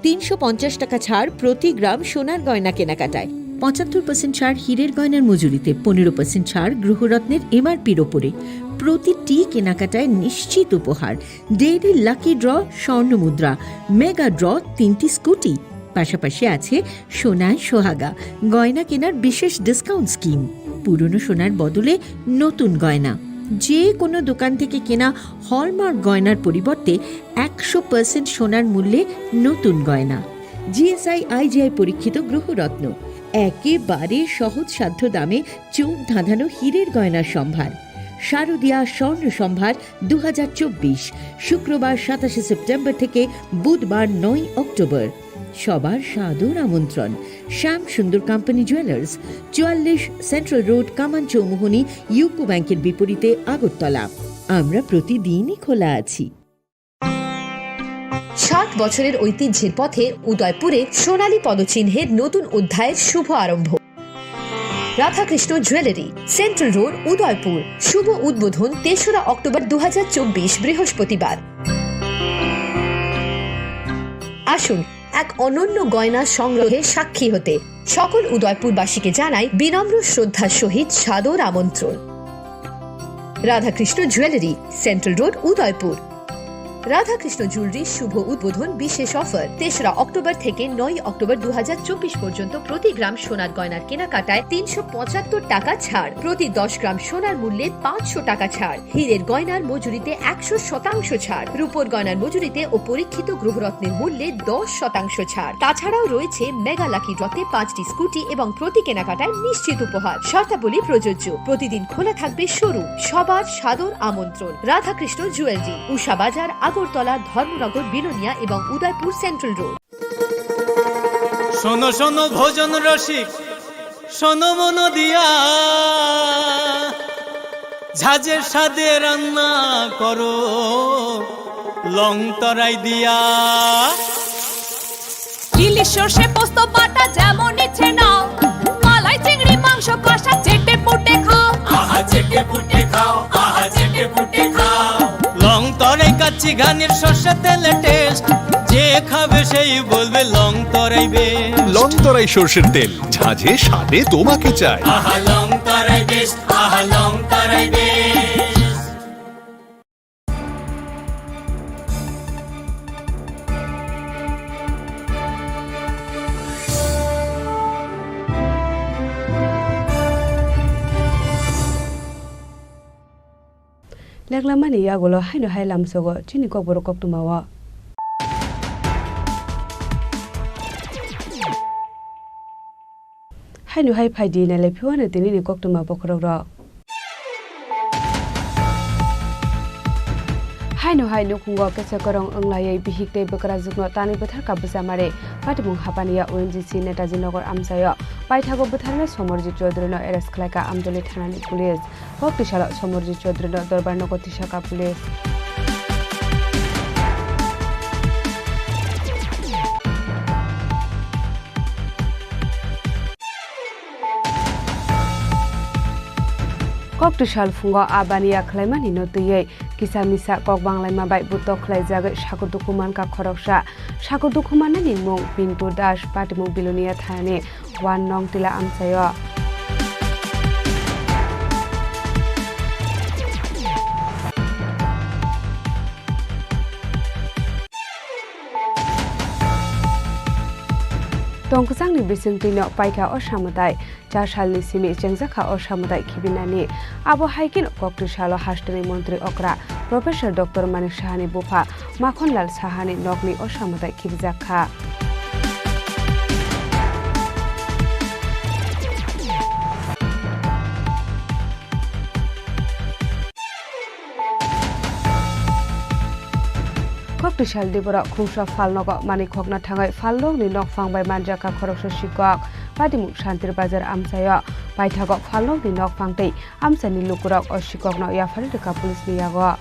তিনশো পঞ্চাশ টাকা ছাড় প্রতি গ্রাম সোনার গয়না কেনাকাটায়। পঁচাত্তর পার্সেন্ট ছাড় হীরের গয়নার মজুরিতে, পনেরো পার্সেন্ট ছাড় গ্রহরত্নের এমআরপির ওপরে। প্রতিটি কেনাকাটায় নিশ্চিত উপহার, ডেইলি লাকি ড্র, স্বর্ণ মুদ্রা, মেগা ড্র, তিনটি স্কুটি। পাশাপাশি আছে সোনায় সোহাগা গয়না কেনার বিশেষ ডিসকাউন্ট স্কিম। পুরনো সোনার বদলে নতুন গয়না। যে কোনো দোকান থেকে কেনা হলমার্ক গয়নার পরিবর্তে একশো পার্সেন্ট সোনার মূল্যে নতুন গয়না। জিএসআই আইজিআই পরীক্ষিত গ্রহরত্ন, একেবারে সহজসাধ্য দামে চোখ ধাঁধানো হীরের গয়নার সম্ভার। শারদিয়া স্বর্ণ সম্ভার দু হাজার চব্বিশ, শুক্রবার সাতাশে সেপ্টেম্বর থেকে বুধবার নয় অক্টোবর। সবার সাদর আমন্ত্রণ। শ্যাম সুন্দর কোম্পানি জুয়েলার্স, চুয়াল্লিশ সেন্ট্রাল রোড, কামান চৌমুহনী, ইউকো ব্যাংকের বিপরীতে আগরতলা। আমরা প্রতিদিনই খোলা আছি। ষাট বছরের ঐতিহ্যের পথে উদয়পুরে সোনালী পদচিহ্নের নতুন অধ্যায়ের শুভ আরম্ভ। Radhakrishna jewellery, central road, Udaipur. শুভ উদ্বোধন তেসরা অক্টোবর দু হাজার চব্বিশ, বৃহস্পতিবার। আসুন এক অনন্য গয়না সংগ্রহে সাক্ষী হতে। সকল উদয়পুরবাসীকে জানাই বিনম্র শ্রদ্ধার সহিত সাদর আমন্ত্রণ। Radhakrishna jewellery, central road, Udaipur. Radhakrishna jewellery শুভ উদ্বোধন বিশেষ অফার, তেসরা অক্টোবর থেকে নয় অক্টোবর দু হাজার চব্বিশ পর্যন্ত প্রতি গ্রাম সোনার গয়নার কেনাকাটায় তিনশো পঁচাত্তর টাকা ছাড়, প্রতি দশ গ্রাম সোনার মূল্যে পাঁচশো টাকা ছাড়, হীরের গয়নার মজুরিতে একশো শতাংশ ছাড়, রূপোর গয়নার মজুরিতে ও পরীক্ষিত গ্রহরত্নের মূল্যে দশ শতাংশ ছাড়। তাছাড়াও রয়েছে মেগা লাকি ড্রতে পাঁচটি স্কুটি এবং প্রতি কেনাকাটায় নিশ্চিত উপহার। শর্তাবলী প্রযোজ্য। প্রতিদিন খোলা থাকবে শোরুম। সবার সাদর আমন্ত্রণ। রাধাকৃষ্ণ জুয়েলারি, উষা বাজার, আগরতলা, ধর্মনগর, বিলোনিয়া এবং উদয়পুর সেন্ট্রাল রোড। শোনো শোনো ভোজন রসিক, শোনো মন দিয়া, ঝাঁঝে স্বাদে রান্না করো লং তরাই দিয়া। ইলিশ সর্ষে পোস্ত বাটা যেমন ইচ্ছে নাও, মালাই চিংড়ি মাংস কষা চেটে পুটে খাও। আহা চেটে পুটে খাও, আহা চেটে পুটে খাও। লং তরাই কাচ্চি ঘানির সর্ষে তেলে টেস্ট, যে খাবে সেই বলবে লং তরাই বেস্ট। লং তরাই সর্ষের তেল, ঝাঁঝে স্বাদে তোমাকে চাই। আহা লং তরাই বেস্ট, আহা লং তরাই best. Leklamani yagulo haino hai lamsogo chini kokborok koktwmao. Haino hai phaidi nailai phiwano tinini koktwma bokhorokrok. Haino hai nukhungo kesa kwrwng wnglaiwi bihik tei bwkrajwkno tanwi bwtharkha bwchamari. Patimung hapaniya O N G C Netaji Nagar amchaio paithago bwtharnai Somorjit Chaudhuryno arrest khlaikha Amtoli thanani police. Kok twisalo Somorjit Chaudhuryno dorbar nogo tisakha police. Kok twisal phungo a baniya khlaimani no twiwi kisa misa kok banglaima bai butok khlaijagwi sakur dukhu mankha khoroksa. Sakur dukhu mannani mung Pintu Das, patimung Bilonia thanani One nong tila amchaio. Tongkwchangni bisingtwino paikha o samwtai, char salni simi chengjakha o samwtai khibinani. Abo hai kheno koktwi salo hasteni montri okra Professor Doctor Manik Sahani bupha Makhonlal Sahani nokni o samwtai khibijak kha. Koktwi sal diborok khungsa phalnogo manwi khokna thangwi phalnokni nokphang bai manjakha khoroksa sikok. Patimung Santir Bazar amchaio paithago phalnokni nokphang tei amchaini lukurok o sikokno yapharwi rwkha police ni yago.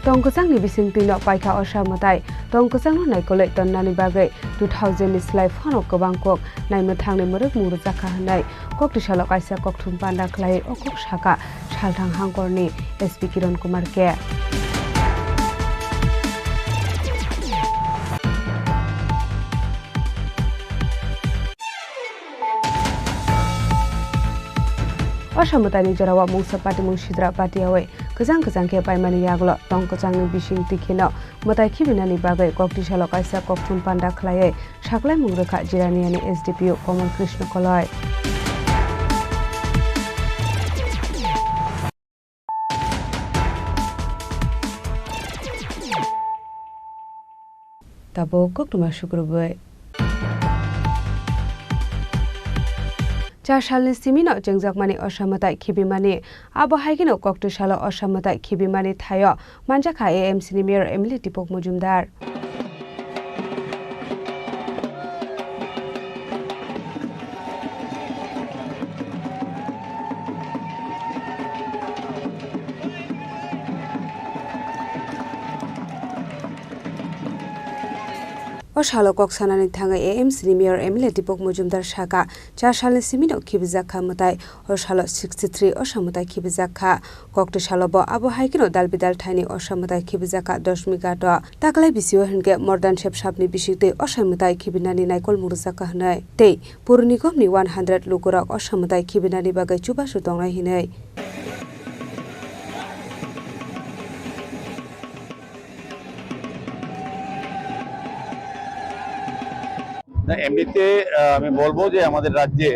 Tongkwchangni bisingtwino paikha o samwtai. Tongkwchangno naikolwi tonnani bagwi two thousand ni slai phano kwbang kok naimwthangni mwrwkmung rwjakha hwnwi koktwi salo kaisa kokthum panda khlaiwi o kok sakha. Salthang hangkorni S P Kiron Kumar K. O samwtaini jorao mungsa patimung sidra patiyawi kwchang kwchang khe paimani yagulo tong kwchangni bising twi kheno mwtai khibinani bagwi koktwsalo kaisa kokthum panda khlaiwi saklaimung rwkha Jiraniani S D P O Komol Krishna Koloi. Tabuk koktwma sukrubwi. Char salni simino chengjakmani osa mwtai khibimani, abo hai kheno koktwi salo osa mwtai khibimani thaio manjakha A M C ni Mayor M L A Deepak Majumdar. O salo kok sanani thangwi A M C ni Mayor M L A Deepak Majumdar saka, char salni simino khibijak kha mwtai, o salo sixty three osa mwtai khibijak kha. Koktwi salo bo abo hai kheno dal bidal thaini osa mwtai khibijak kha Dashmi Ghat o. Taklai bisio hinkhe Mordan Shep Sapni bisingtwi osa mwtai khibinani naikolmung rwjak kha hwnwi tei Pur Nigom ni one hundred lukurok osa mwtai khibinani bagwi chubachu tongnai hinwi. না, এমনিতে, আহ, আমি বলবো যে আমাদের রাজ্যে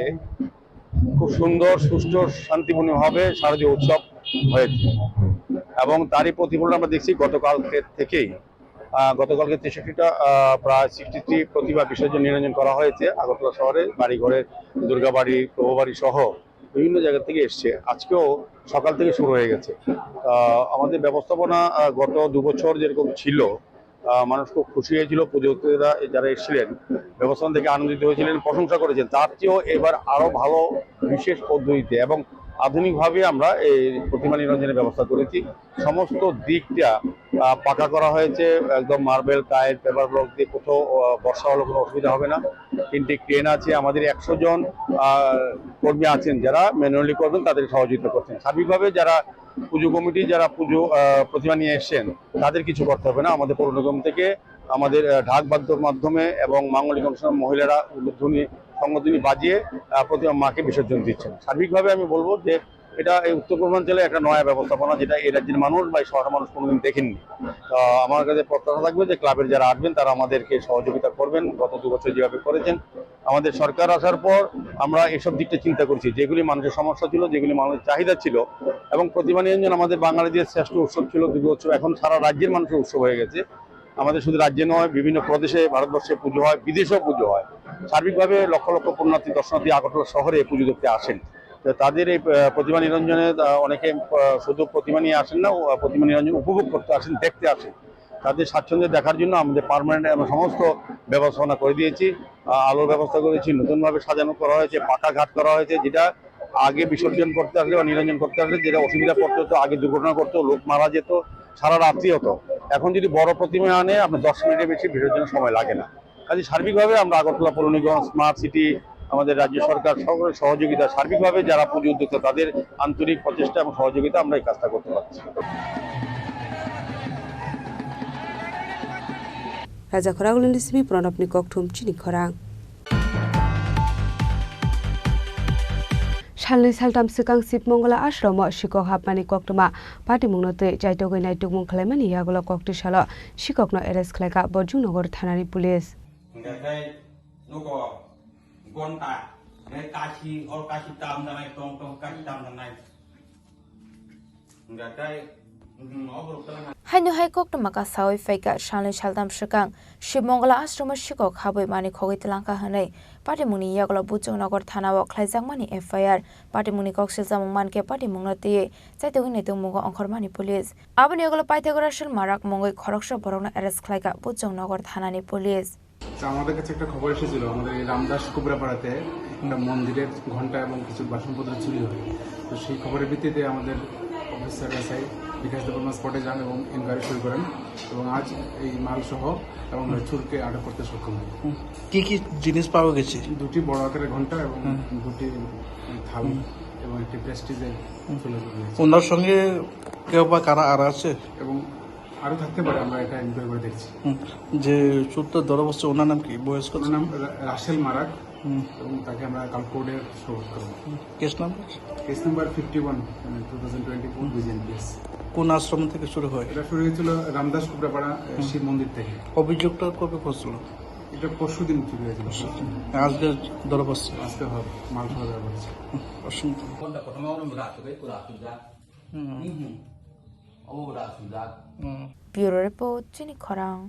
খুব সুন্দর, সুষ্ঠু, শান্তিপূর্ণভাবে শারদীয় উৎসব হয়েছে এবং তারই প্রতিফলন আমরা দেখছি গতকালকে থেকেই। আহ, গতকালকে তেষট্টিটা, আহ, প্রায় সিক্সটি থ্রি প্রতিমা বিসর্জন নিরঞ্জন করা হয়েছে আগরতলা শহরে, বাড়িঘরে, দুর্গাবাড়ি, প্রভুবাড়ি সহ বিভিন্ন জায়গা থেকে এসছে। আজকেও সকাল থেকে শুরু হয়ে গেছে। আহ, আমাদের ব্যবস্থাপনা, আহ, গত দু বছর যেরকম ছিল, আহ, মানুষ খুব খুশি হয়েছিল, পুজোক্রেতা যারা এসেছিলেন, ব্যবস্থাপনা থেকে আনন্দিত হয়েছিলেন, প্রশংসা করেছেন। তার চেয়েও এবার আরো ভালো, বিশেষ পদ্ধতিতে এবং আধুনিকভাবে আমরা এই প্রতিমা নিরঞ্জনের ব্যবস্থা করেছি। সমস্ত দিকটা, আহ, পাকা করা হয়েছে, একদম মার্বেল, টাইল, পেপার ব্লক দিয়ে কোথাও, আহ, বর্ষা হলে কোনো অসুবিধা হবে না। তিনটি ক্রেন আছে, আমাদের একশো জন, আহ, কর্মী আছেন যারা ম্যানুয়ালি করবেন, তাদের সহযোগিতা করছেন। সার্বিকভাবে যারা পুজো কমিটি, যারা পুজো, আহ, প্রতিমা নিয়ে এসছেন, তাদের কিছু করতে হবে না। আমাদের পৌর নিগম থেকে আমাদের, আহ, ঢাক বাদ্যর মাধ্যমে এবং মাঙ্গলিক অনুষ্ঠান মহিলারা উলুধ্বনি, শঙ্খধ্বনি বাজিয়ে, আহ, প্রতিমা মাকে বিসর্জন দিচ্ছেন। সার্বিকভাবে আমি বলবো যে এটা এই উত্তর পূর্বাঞ্চলে একটা নয়া ব্যবস্থাপনা, যেটা এই রাজ্যের মানুষ বা এই শহরের মানুষ কোনোদিন দেখেননি। তো আমার কাছে প্রত্যাশা থাকবে যে ক্লাবের যারা আসবেন, তারা আমাদেরকে সহযোগিতা করবেন, গত দু বছর যেভাবে করেছেন। আমাদের সরকার আসার পর আমরা এসব দিকটা চিন্তা করছি, যেগুলি মানুষের সমস্যা ছিল, যেগুলি মানুষের চাহিদা ছিল, এবং প্রতিমা নিরঞ্জন আমাদের বাঙালিদের শ্রেষ্ঠ উৎসব ছিল, দুর্গা উৎসব এখন সারা রাজ্যের মানুষের উৎসব হয়ে গেছে। আমাদের শুধু রাজ্যে নয়, বিভিন্ন প্রদেশে, ভারতবর্ষে পুজো হয়, বিদেশেও পুজো হয়। সার্বিকভাবে লক্ষ লক্ষ পুণ্যার্থী, দর্শনার্থী আগরতলা শহরে পুজো দেখতে আসেন। তো তাদের এই, আহ, প্রতিমা নিরঞ্জনে, আহ, অনেকে, আহ, শুধু প্রতিমা নিয়ে আসেন না, ও, আহ, প্রতিমা নিরঞ্জন উপভোগ করতে আসেন, দেখতে আসেন। তাদের স্বাচ্ছন্দ্য দেখার জন্য আমাদের পার্মানেন্ট এবং সমস্ত ব্যবস্থাপনা করে দিয়েছি। আহ, আলোর ব্যবস্থা করেছি, নতুনভাবে সাজানো করা হয়েছে, পাকা ঘাট করা হয়েছে, যেটা আগে বিসর্জন করতে আসলে বা নিরঞ্জন করতে আসলে যেটা অসুবিধা পড়তো, তো আগে দুর্ঘটনা করতো, লোক মারা যেত, সারা রাত্রি হতো। এখন যদি বড় প্রতিমা আনে, আপনার দশ মিনিটের বেশি বিসর্জনের সময় লাগে না। কাজে সার্বিকভাবে আমরা আগরতলা পৌর নিগম, স্মার্ট সিটি, আমাদের রাজ্য সরকার, সকলের সহযোগিতা, সার্বিকভাবে যারা পুজো উদ্যোক্তা, তাদের আন্তরিক প্রচেষ্টা এবং সহযোগিতা আমরা এই কাজটা করতে পারছি। Raja Khorang Lindisimi Pranabni Kokthum Chini Khorang. Salnwi saltam swkang Shiv Mongala ashromo sikok hapmani koktwma patimungno twi chaitogwi naitukmung khlaimani yagulo koktwi salo sikokno arrest khlaikha Bojongnagar thanani police. Hingkhe nuko gonta, hingkhe kasi, hor kasi tam danai, tong tong kasi tam danai. Haino hai koktwma kasawi phaikha salnwi saltam swkang Shiv Mongala ashromo sikok habwi mani khogwi twlangkha hwnwi patimungni yagulo Bojongnagar thanao khlaijakmani F I R. Patimungni kok silsamung mankhe patimungno twiwi chaitogwi naitukmungo ongkhormani police. Aboni yagulo Pythagoras Marak mungwi khoroksa borokno arrest khlaikha Bojongnagar thanani police. আচ্ছা, আমাদের কাছে একটা খবর এসেছিল, আমাদের এই রামদাস কুবরাপাড়াতে একটা মন্দিরের ঘন্টা এবং কিছু বাসনপত্র চুরি হয়। তো সেই খবরের ভিত্তিতে আমাদের অফিসার এসআই বিকাশ দেববর্মা স্পটে যান এবং এনকোয়ারি শুরু করেন এবং আজ এই মাল সহ এবং হুম। চোরকে আটক করতে সক্ষম হন। হুম। কি কি জিনিস পাওয়া গেছে? দুটি বড় আকারের ঘন্টা এবং হুম। দুটি থাল হুম। এবং একটি প্রেস্টিজের হুম। তুলে ধরা হয়েছে। ওনার সঙ্গে কেউ বা কারা আর আছে? এবং আরও থাকতে পারে, আমরা এটা এনকোয়ারি করে দেখছি। হুম। যে চোরটা ধরা পড়ছে, ওনার নাম কি? বয়স কত? ওনার নাম রা-, রাসেল মারাক হুম। এবং তাকে আমরা কালকে কোর্টে সোপর্দ করব। হুম। Case number? Case number fifty one, মানে, two thousand twenty four BGNPS. কোন আশ্রম থেকে শুরু হয়? এটা শুরু হয়েছিল রামদাস কুবরাপাড়া, এ, হুম। শিব মন্দির থেকে। অভিযোগটা কবে করছিল? এটা পরশু দিন চুরি হয়েছিল। আজকে ধরা পড়ছে। আজকে হবে, মাল সহ ধরা পড়ছে। অসংখ্য। কোনটা প্রথমে ওরম রাখতে হবে, একটু রাখতে যা। হুম। হুম, হুম। ও রাখতে যা। হুম। Bureau Report, Chini Khorang.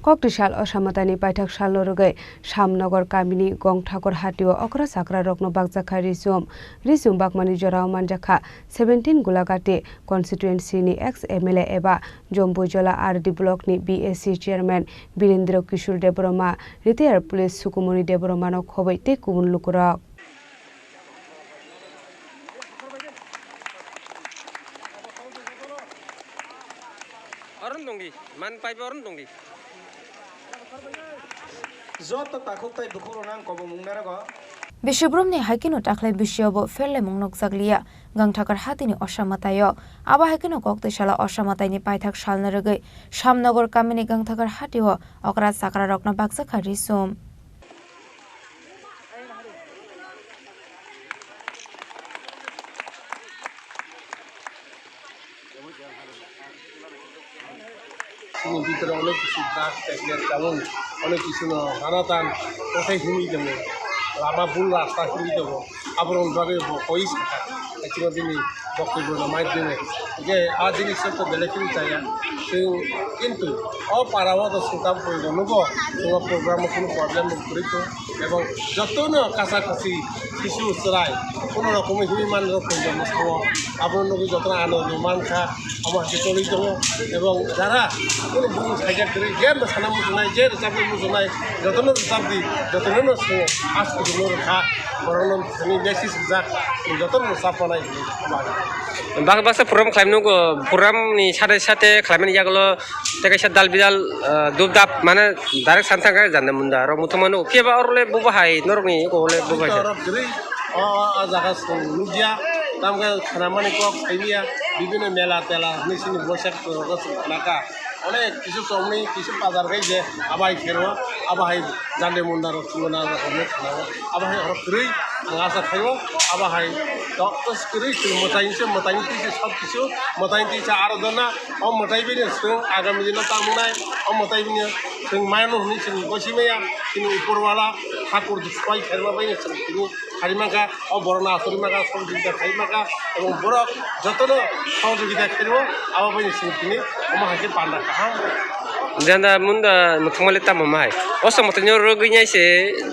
Kokti sal Osamatani paithak salno rwgwi Shamnagar kamini Gongthakor hatio okra chakra rokno bakjakha risum. Risum bakmani jorao manjakha seventeen Gulagati constituency ni ex M L A eba Jombuijola R D block ni B A C chairman Birendra Kishore Debbarma, retired police Sukumoni Debbarma no khobwi tei kubun lukurok. Oron tongdi, man paibo oron tongdi. Joto takhuk tai bukhuk rok nang kobong mung narago. Bisi boromni hai kheno takhlai bisio bo pherlaimung nukjakliya Gangthakar hatini Osa Mwtaio. Abo hai kheno kok twi sala Osa Mwtaini paithak salna rwgwi Shamnagar kamini Gangthakar hatio okra chakra rokno bakjakha risum. Chini bhitor onek kisu drug tablet tabuk, onek kisu no nana tan kothai himwi tongo, lama bul rasta himwi tongo, aborok bagwi bo koi sakha, chini bini boktobyo no mai dine, hingke a jinis to belai kheno chaya, chwng kintu o para o to swngchar poribo nugo, chwng o program o kunu problem bo kwrwi tongo. Ebong jotono kasa kasi sisu chwrai kono rokomwi himwi manrok tongjago sao, abono nugwi jotono ano rw mankha, omo hai khe tolwi tongo. Ebong jara kono bumung saijak kwrwi, je mwsana muchunai, je rwchapna muchunai, jotono rwchapdi, jotono no swngo, askhuduno rwkha, borokno thani message rijak, jotono rwchapmanai hinwi. Bak-, baksa program khlaimani nugo, program ni sade sade khlaimani yagulo tei kaisa dal bidal, ah, dub dap, mane direct sana thangkhe janda munda rok muthungmano. Phiya ba oro le bo bahai norokni eko le bo bahai. Oro kwrwi o, o, o jaga chwng nukya, tamokhe khwnamani kok phaimya, bibinno mela tela hinwi chini bwswk rokno chwng khnakha. Onek kisu chongni kisu bazar khai je abai kherwo, abo hai janda munda rok chwngno na rok hwnwi khnao. Abo hai oro kwrwi ang asa khaio, abo hai to kwrwi chwng mwtai se mwtai twi se sob kisu mwtai twi se aro dona. O mwtai bini chwng agami dino tamo nai, o mwtai bini chwng mano hwnwi chwng gosi maya, chini upor wala thakur swbai khaima bai chwng tini khari mankha, o borok no asuri mankha, sohojogita khai mankha, ebong borok jotono sohojogita khaio, abo bai chwng tini omo hai khe panda kaham. Janda munda muthungmali tamo mai, o samotoni rwgwi nai se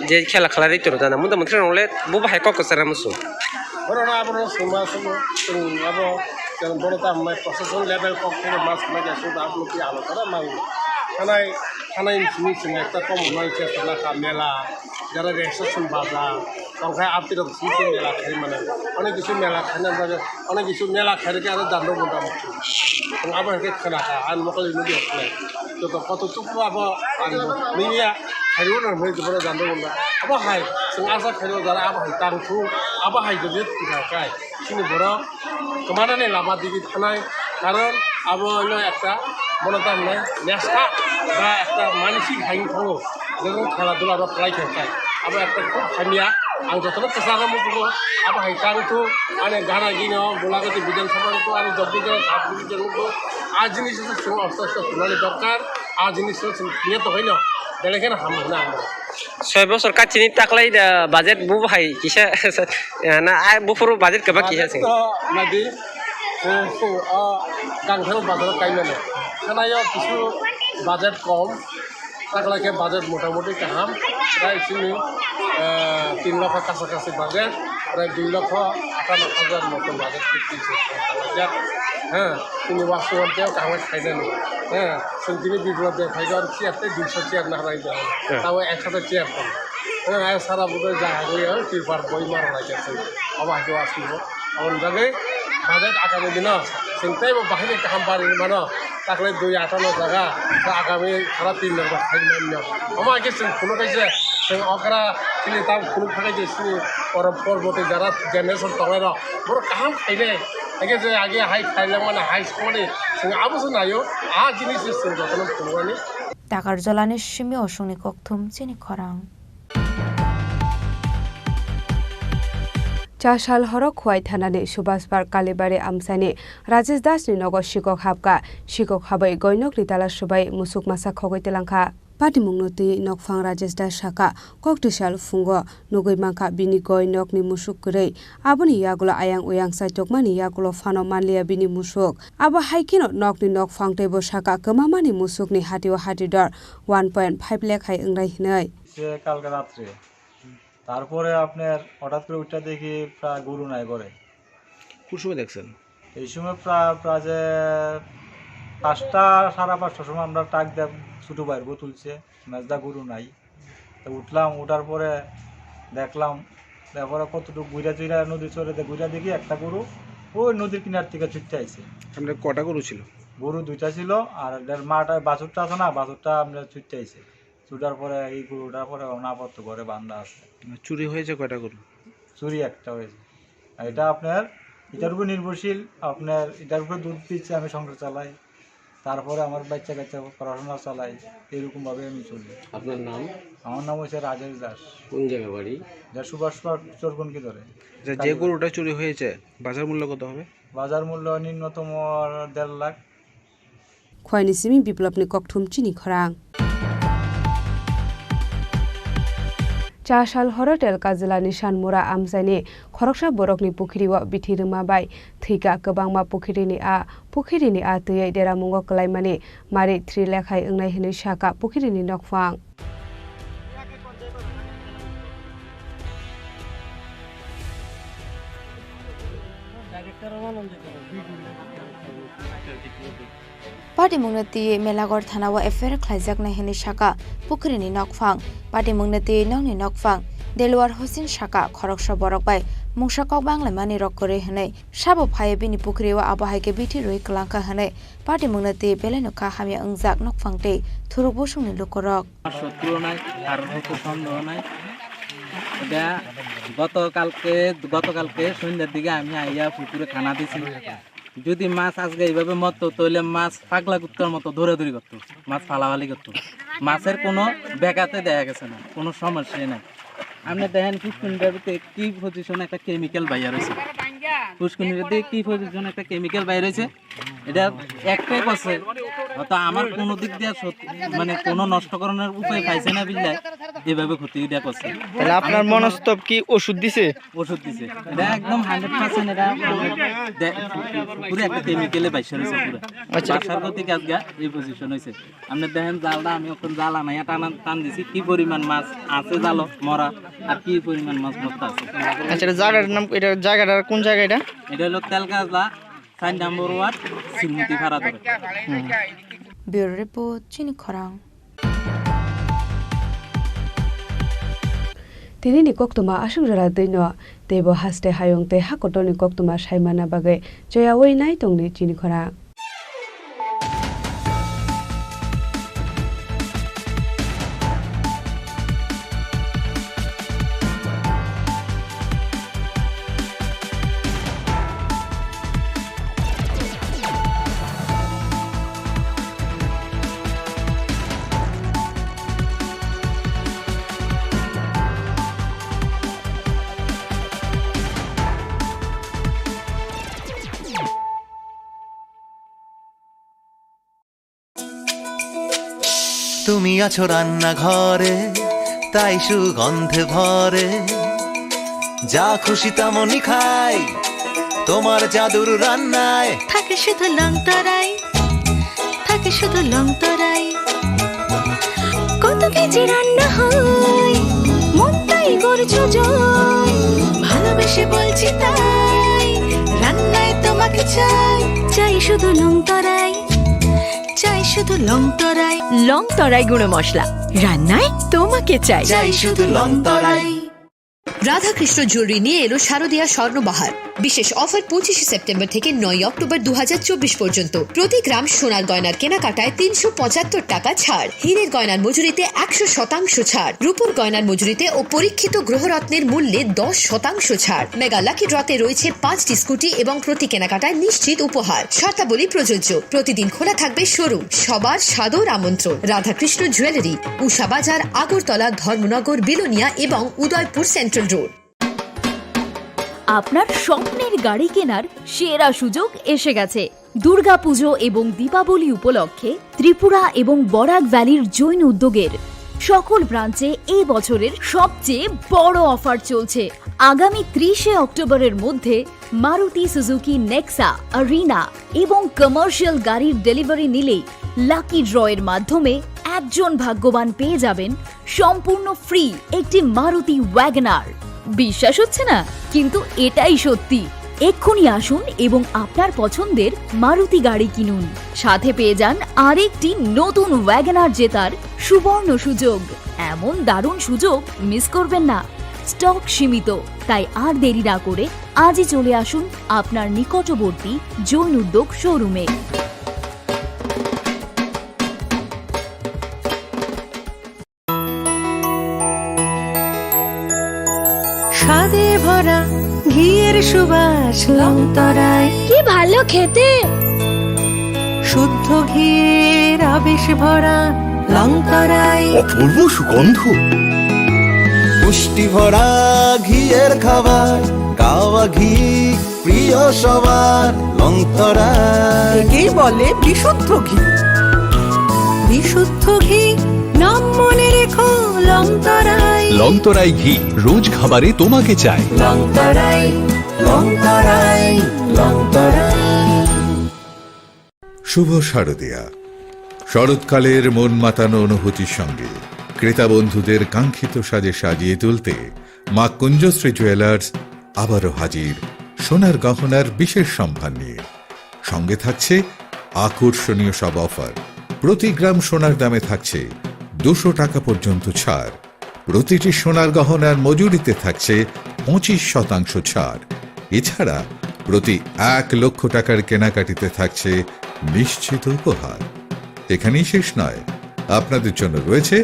je khela khlai rwi tongro janda munda muthung le bo bahai kok kwchara musu. Borokno abono swngma swngma, chwng abo chwng bono tamo mai procession level kok phano ma swngma khe swngma abono twi alo tara mango. Thanai, thanai simi chwng ekta tamo nai chesta nakha mela, jara registration baja, tongkhai apni rok simi simi mela khai mano. Onek kisu mela khaina bagwi, onek kisu mela khairokhe aro dando bunda mukti. Chwng abo hai khe khna kha, ani mokol ni nugwi khnai. Joto koto chukno abo ang nini ya, khairokno hwnwi bono dando bunda. Abo hai, chwng asa khairok jara abo hai tang thu, abo hai jodi thwkha kai. Chini borok kwmanani lama digi thanai, karon abo hwnwi ekta bono tamni neska ba ekta mansik hai wngkhago, jemon khela dula rok khlai khe kai. Abo ekta khub hamya, ang jotono kwcharo muchungo, abo hai kang thu, ani gana gini o Gulagati Bidhan Sabha wngkho, ani Jogdishpur Sub Division wngkho, a jinis se chwng osto osto khulani dorkar, a jinis se chwng phiya to haino, belai kheno hamya hwnwi ang. Soi bosor kachini taklai da budget bo hai kisa na ai buphuru budget kwbang kisa sing. To nadi, eh, o Gangthak bazar kaimano. Khanayo kisu budget kom, taklai khe budget motamoti kaham. Prai sini, eh, tin lokho kasa kasi budget, prai dui lokho athano hajar moto budget fifty six. Ha, sini wasu wante kaham khainani. Ha. Chwng tini biplop de phaigo, chair tei duiso chair na rai de. Tabo eksato chair tong. Ang ai sara budai jaga gwi ang tripal boi mara lai khe chwng. Abo hai khe aswk. Aboni bagwi budget agami dino chwng teibo bahai ni kaham barwi mano. Taklai dui athano jaga, ta agami khara tin nokbar khai manya. Omo hai khe chwng phunuk khe se chwng okra chini tam phunuk thangkhe se chini oro porboti jara generation tongnai rok. Borok kaham khainai. Age je age hai khailangmani hai songmani chwng abo se naio, a jinis se chwng jotono phunukmani. Takarjalani simi osongni kokthum chini khorang. Chasal horo Khowai thanani Subhash Park Kalibari amchaini Rajesh Das ni nogo sikok habkha. Sikok habwi goinokni tala swbai musuk masa khogwi twlangkha. Patimungno twi nokphang Rajesh Das sakha, kok twisal phungo nugwi mankha bini goinokni musuk kwrwi. Aboni yagulo ayang uyang chaitokmani yagulo phano manliya bini musuk. Abo hai kheno nokni nokphang teibo sakha kwmamani musukni hatio hatidor one point five lakh hai wngnai hwnwi. সে কালকে রাত্রে। তারপরে আপনার হঠাৎ করে উঠে দেখি প্রায় গরু নাই ঘরে। কোন সময় দেখছেন? এই সময় প্রায়, প্রায় যে পাঁচটা, সাড়ে পাঁচটার সময় আমরা ডাক দেব, ছোট ভাইয়ের বউ তুলছে, মেজদা গরু নাই। তো উঠলাম, উঠার পরে দেখলাম, তারপরে কতটুকু ঘুরে চুরে নদীর চরে দে-, ঘুরে দেখি একটা গরু ওই নদীর কিনার থেকে ছুটতে আইছে। আপনার কটা গরু ছিল? গরু দুইটা ছিল, আর এটার মাটা, বাছুরটা আছে না, বাছুরটা আমরা ছুটতে আইছে। ছুটার পরে এই গরুটার পরে অনাপত্ত ঘরে বান্ধা আছে। চুরি হয়েছে কয়টা গরু? চুরি একটা হয়েছে। আর এটা আপনার, এটার উপর নির্ভরশীল, আপনার এটার উপরে দুধ দিচ্ছে, আমি সংসার চালাই, তারপরে আমার বাচ্চা কাচ্চা পড়াশোনা চালাই, এরকম ভাবে আমি চলি। আপনার নাম? আমার নাম হচ্ছে রাজেশ দাস। কোন জায়গা বাড়ি? যা সুভাষ পার্ক চোরকুনকি ধরে। আচ্ছা, যে গরুটা চুরি হয়েছে, বাজার মূল্য কত হবে? বাজার মূল্য ন্যূনতম দেড় lakh. Khwaini simi Biplopni kokthum chini khorang. Chasal horo Telka jilani Sanmura amchaini khoroksa borokni pukhirio bithi rwma bai thwikha. Kwbangma pukhirini a, pukhirini a twiwi deramungo kwlaimani mari three lakh hai wngnai hwnwi sakha pukhirini nokphang. Patimungno twiwi Melaghor thana o F I R khlaijaknai hwnwi sakha pukhirini nokphang. Patimungno twiwi nokni nokphang Delwar Hussain sakha khoroksa borok bai mungsa kok banglaimani rok kwrwi hwnwi. Sabo phaiwi bini pukhirio abo hai khe bithi rwui kwlangkha hwnwi patimungno twiwi belaino kha hamya wngjak nokphang tei thuruk bosongni lukurok. আমার শত্রুও নাই, কারোর প্রতি সন্দেহ নাই। এটা গতকালকে, গতকালকে সন্ধ্যার দিকে আমি আইয়া পুকুরে খানা দিছি। যদি মাছ আজকে এইভাবে মরতো, তাহলে মাছ পাগলা কুত্তার মতো দৌড়াদৌড়ি করতো, মাছ ফালাফালি করতো। মাছের কোনো ব্যাঘাতে দেখা গেছে না, কোনো সমস্যাই নাই। আপনি দেখেন, পুষ্কুনিটার ভিতরে কি পজিশন একটা কেমিক্যাল বাইর হয়েছে, পুষ্কুনির ভিতরে কি পজিশন একটা কেমিক্যাল বাইর হয়েছে, এটা একটাই করছে, হয়তো আমার কোনো দিক দিয়ে সত-, মানে কোনো নষ্টকরণের উপায় পাইছে না বিল্লায় এভাবে ক্ষতি এটা করছে। তাহলে আপনার মনস্তব কি ওষুধ দিছে? ওষুধ দিছে, এটা একদম হান্ড্রেড পার্সেন্ট, এটা দে-, পুরো একটা কেমিক্যালে বাইসা রয়েছে পুরো। আচ্ছা। বাসার গতিকে আজকে এই পজিশন হয়েছে। আপনি দেখেন জালটা, আমি এখন জাল আনাইয়া টানা, টান দিছি, কি পরিমাণ মাছ আছে জালো মরা, আর কি পরিমাণ মাছ মরতে আছে। আচ্ছা, এটা জায়গাটার নাম, এটা জায়গাটার কোন জায়গা এটা? এটা হলো তেলগাজলা, চার নম্বর ওয়ার্ড, শিলমতি ফাড়া ধরে। হুম। Bureau report, Chini Khorang. Tini ni koktwma aswk jora twi no, teibo haste hayung tei hakotor ni koktwma sai manna bagwi choyaui nai tongdi chini khorang. তুমি আছো রান্নাঘরে, তাই সুগন্ধে ভরে। যা খুশি তেমনই খাই, তোমার জাদুর রান্নায়। থাকে শুধু লংতরাই, থাকে শুধু লংতরাই। কত কেজি রান্না হয়, মনটাই করছো জয়। ভালোবেসে বলছি তাই, রান্নায় তোমাকে চাই, চাই শুধু লংতরাই। চাই শুধু লং তরাই। লং তরাই গুঁড়ো মশলা, রান্নায় তোমাকে চাই। চাই শুধু লং তরাই। রাধাকৃষ্ণ জুয়েলারি নিয়ে এলো শারদীয়া স্বর্ণবাহার। বিশেষ অফার পঁচিশে সেপ্টেম্বর থেকে নয় অক্টোবর দু হাজার চব্বিশ পর্যন্ত। প্রতি গ্রাম সোনার গয়নার কেনাকাটায় তিনশো পঁচাত্তর টাকা ছাড়, হীরের গয়নার মজুরিতে একশো শতাংশ ছাড়, রূপোর গয়নার মজুরিতে ও পরীক্ষিত গ্রহরত্নের মূল্যে দশ শতাংশ ছাড়। মেগা লাকি ড্রতে রয়েছে পাঁচটি স্কুটি এবং প্রতি কেনাকাটায় নিশ্চিত উপহার। শর্তাবলী প্রযোজ্য। প্রতিদিন খোলা থাকবে শোরুম। সবার সাদর আমন্ত্রণ। রাধাকৃষ্ণ জুয়েলারি, উষা বাজার, আগরতলা, ধর্মনগর, বিলোনিয়া এবং উদয়পুর সেন্ট্রাল রোড। আপনার স্বপ্নের গাড়ি কেনার সেরা সুযোগ এসে গেছে। দুর্গাপুজো এবং দীপাবলি উপলক্ষে ত্রিপুরা এবং বরাক ভ্যালির জৈন উদ্যোগের সকল ব্রাঞ্চে এই বছরের সবচেয়ে বড় অফার চলছে। আগামী ত্রিশে অক্টোবরের মধ্যে মারুতি সুজুকি নেক্সা, আরিনা এবং কমার্শিয়াল গাড়ির ডেলিভারি নিলেই লাকি ড্রয়ের মাধ্যমে একজন ভাগ্যবান পেয়ে যাবেন সম্পূর্ণ ফ্রি একটি মারুতি ওয়াগনার। বিশ্বাস হচ্ছে না, কিন্তু এটাই সত্যি। এক্ষুনি আসুন এবং আপনার পছন্দের মারুতি গাড়ি কিনুন, সাথে পেয়ে যান আরেকটি নতুন ওয়াগনার জেতার সুবর্ণ সুযোগ। এমন দারুণ সুযোগ মিস করবেন না। স্টক সীমিত, তাই আর দেরি না করে আজই চলে আসুন আপনার নিকটবর্তী জৈন উদ্যোগ শোরুমে। স্বাদে ভরা ঘিয়ের সুবাস লংতরাই। কি ভালো খেতে! শুদ্ধ ঘিয়ের আবেশ ভরা লংতরাই। অপূর্ব সুগন্ধ। পুষ্টি ভরা ঘিয়ের খাবার, কাওয়া ঘি প্রিয় সবার লংতরাই। একেই বলে বিশুদ্ধ ঘি। বিশুদ্ধ ঘি, নাম মনে রেখো লংতরাই। লংতরাই ঘি, রোজ খাবারে তোমাকে চাই। লংতরাই, লংতরাই, লংতরাই। শুভ শারদিয়া। শরৎকালের মন মাতানো অনুভূতির সঙ্গে ক্রেতা বন্ধুদের কাঙ্ক্ষিত সাজে সাজিয়ে তুলতে মা কুঞ্জশ্রী জুয়েলার্স আবারও হাজির সোনার গহনার বিশেষ সম্ভার নিয়ে। সঙ্গে থাকছে আকর্ষণীয় সব অফার। প্রতি গ্রাম সোনার দামে থাকছে দুশো টাকা পর্যন্ত ছাড়। প্রতিটি সোনার গহনার মজুরিতে থাকছে পঁচিশ শতাংশ ছাড়। এছাড়া প্রতি এক লক্ষ টাকার কেনাকাটিতে থাকছে নিশ্চিত উপহার। এখানেই শেষ নয়, আপনাদের জন্য রয়েছে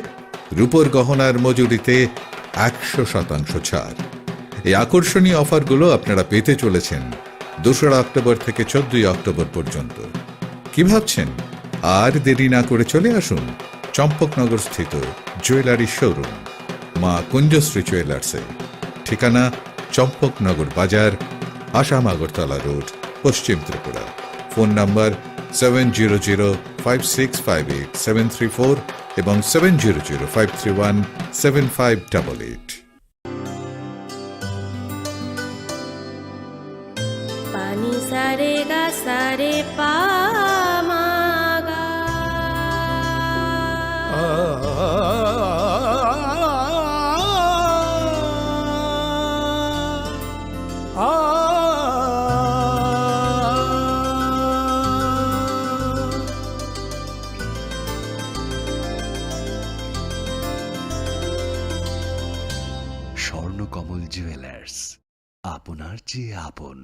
রূপোর গহনার মজুরিতে একশো শতাংশ ছাড়। এই আকর্ষণীয় অফারগুলো আপনারা পেতে চলেছেন দোসরা অক্টোবর থেকে চোদ্দই অক্টোবর পর্যন্ত। কি ভাবছেন? আর দেরি না করে চলে আসুন চম্পকনগর স্থিত জুয়েলারি শোরুম মা কুঞ্জশ্রী জুয়েলার্সে। ঠিকানা চম্পকনগর বাজার, আসাম আগরতলা রোড, পশ্চিম Tripura. Phone number seven zero zero five six five eight seven three four এবং seven zero zero five three one seven five double eight. পানি সারে গা সারে পা মা গা। স্বর্ণকমল জুয়েলার্স, আপনার চেয়ে আপন।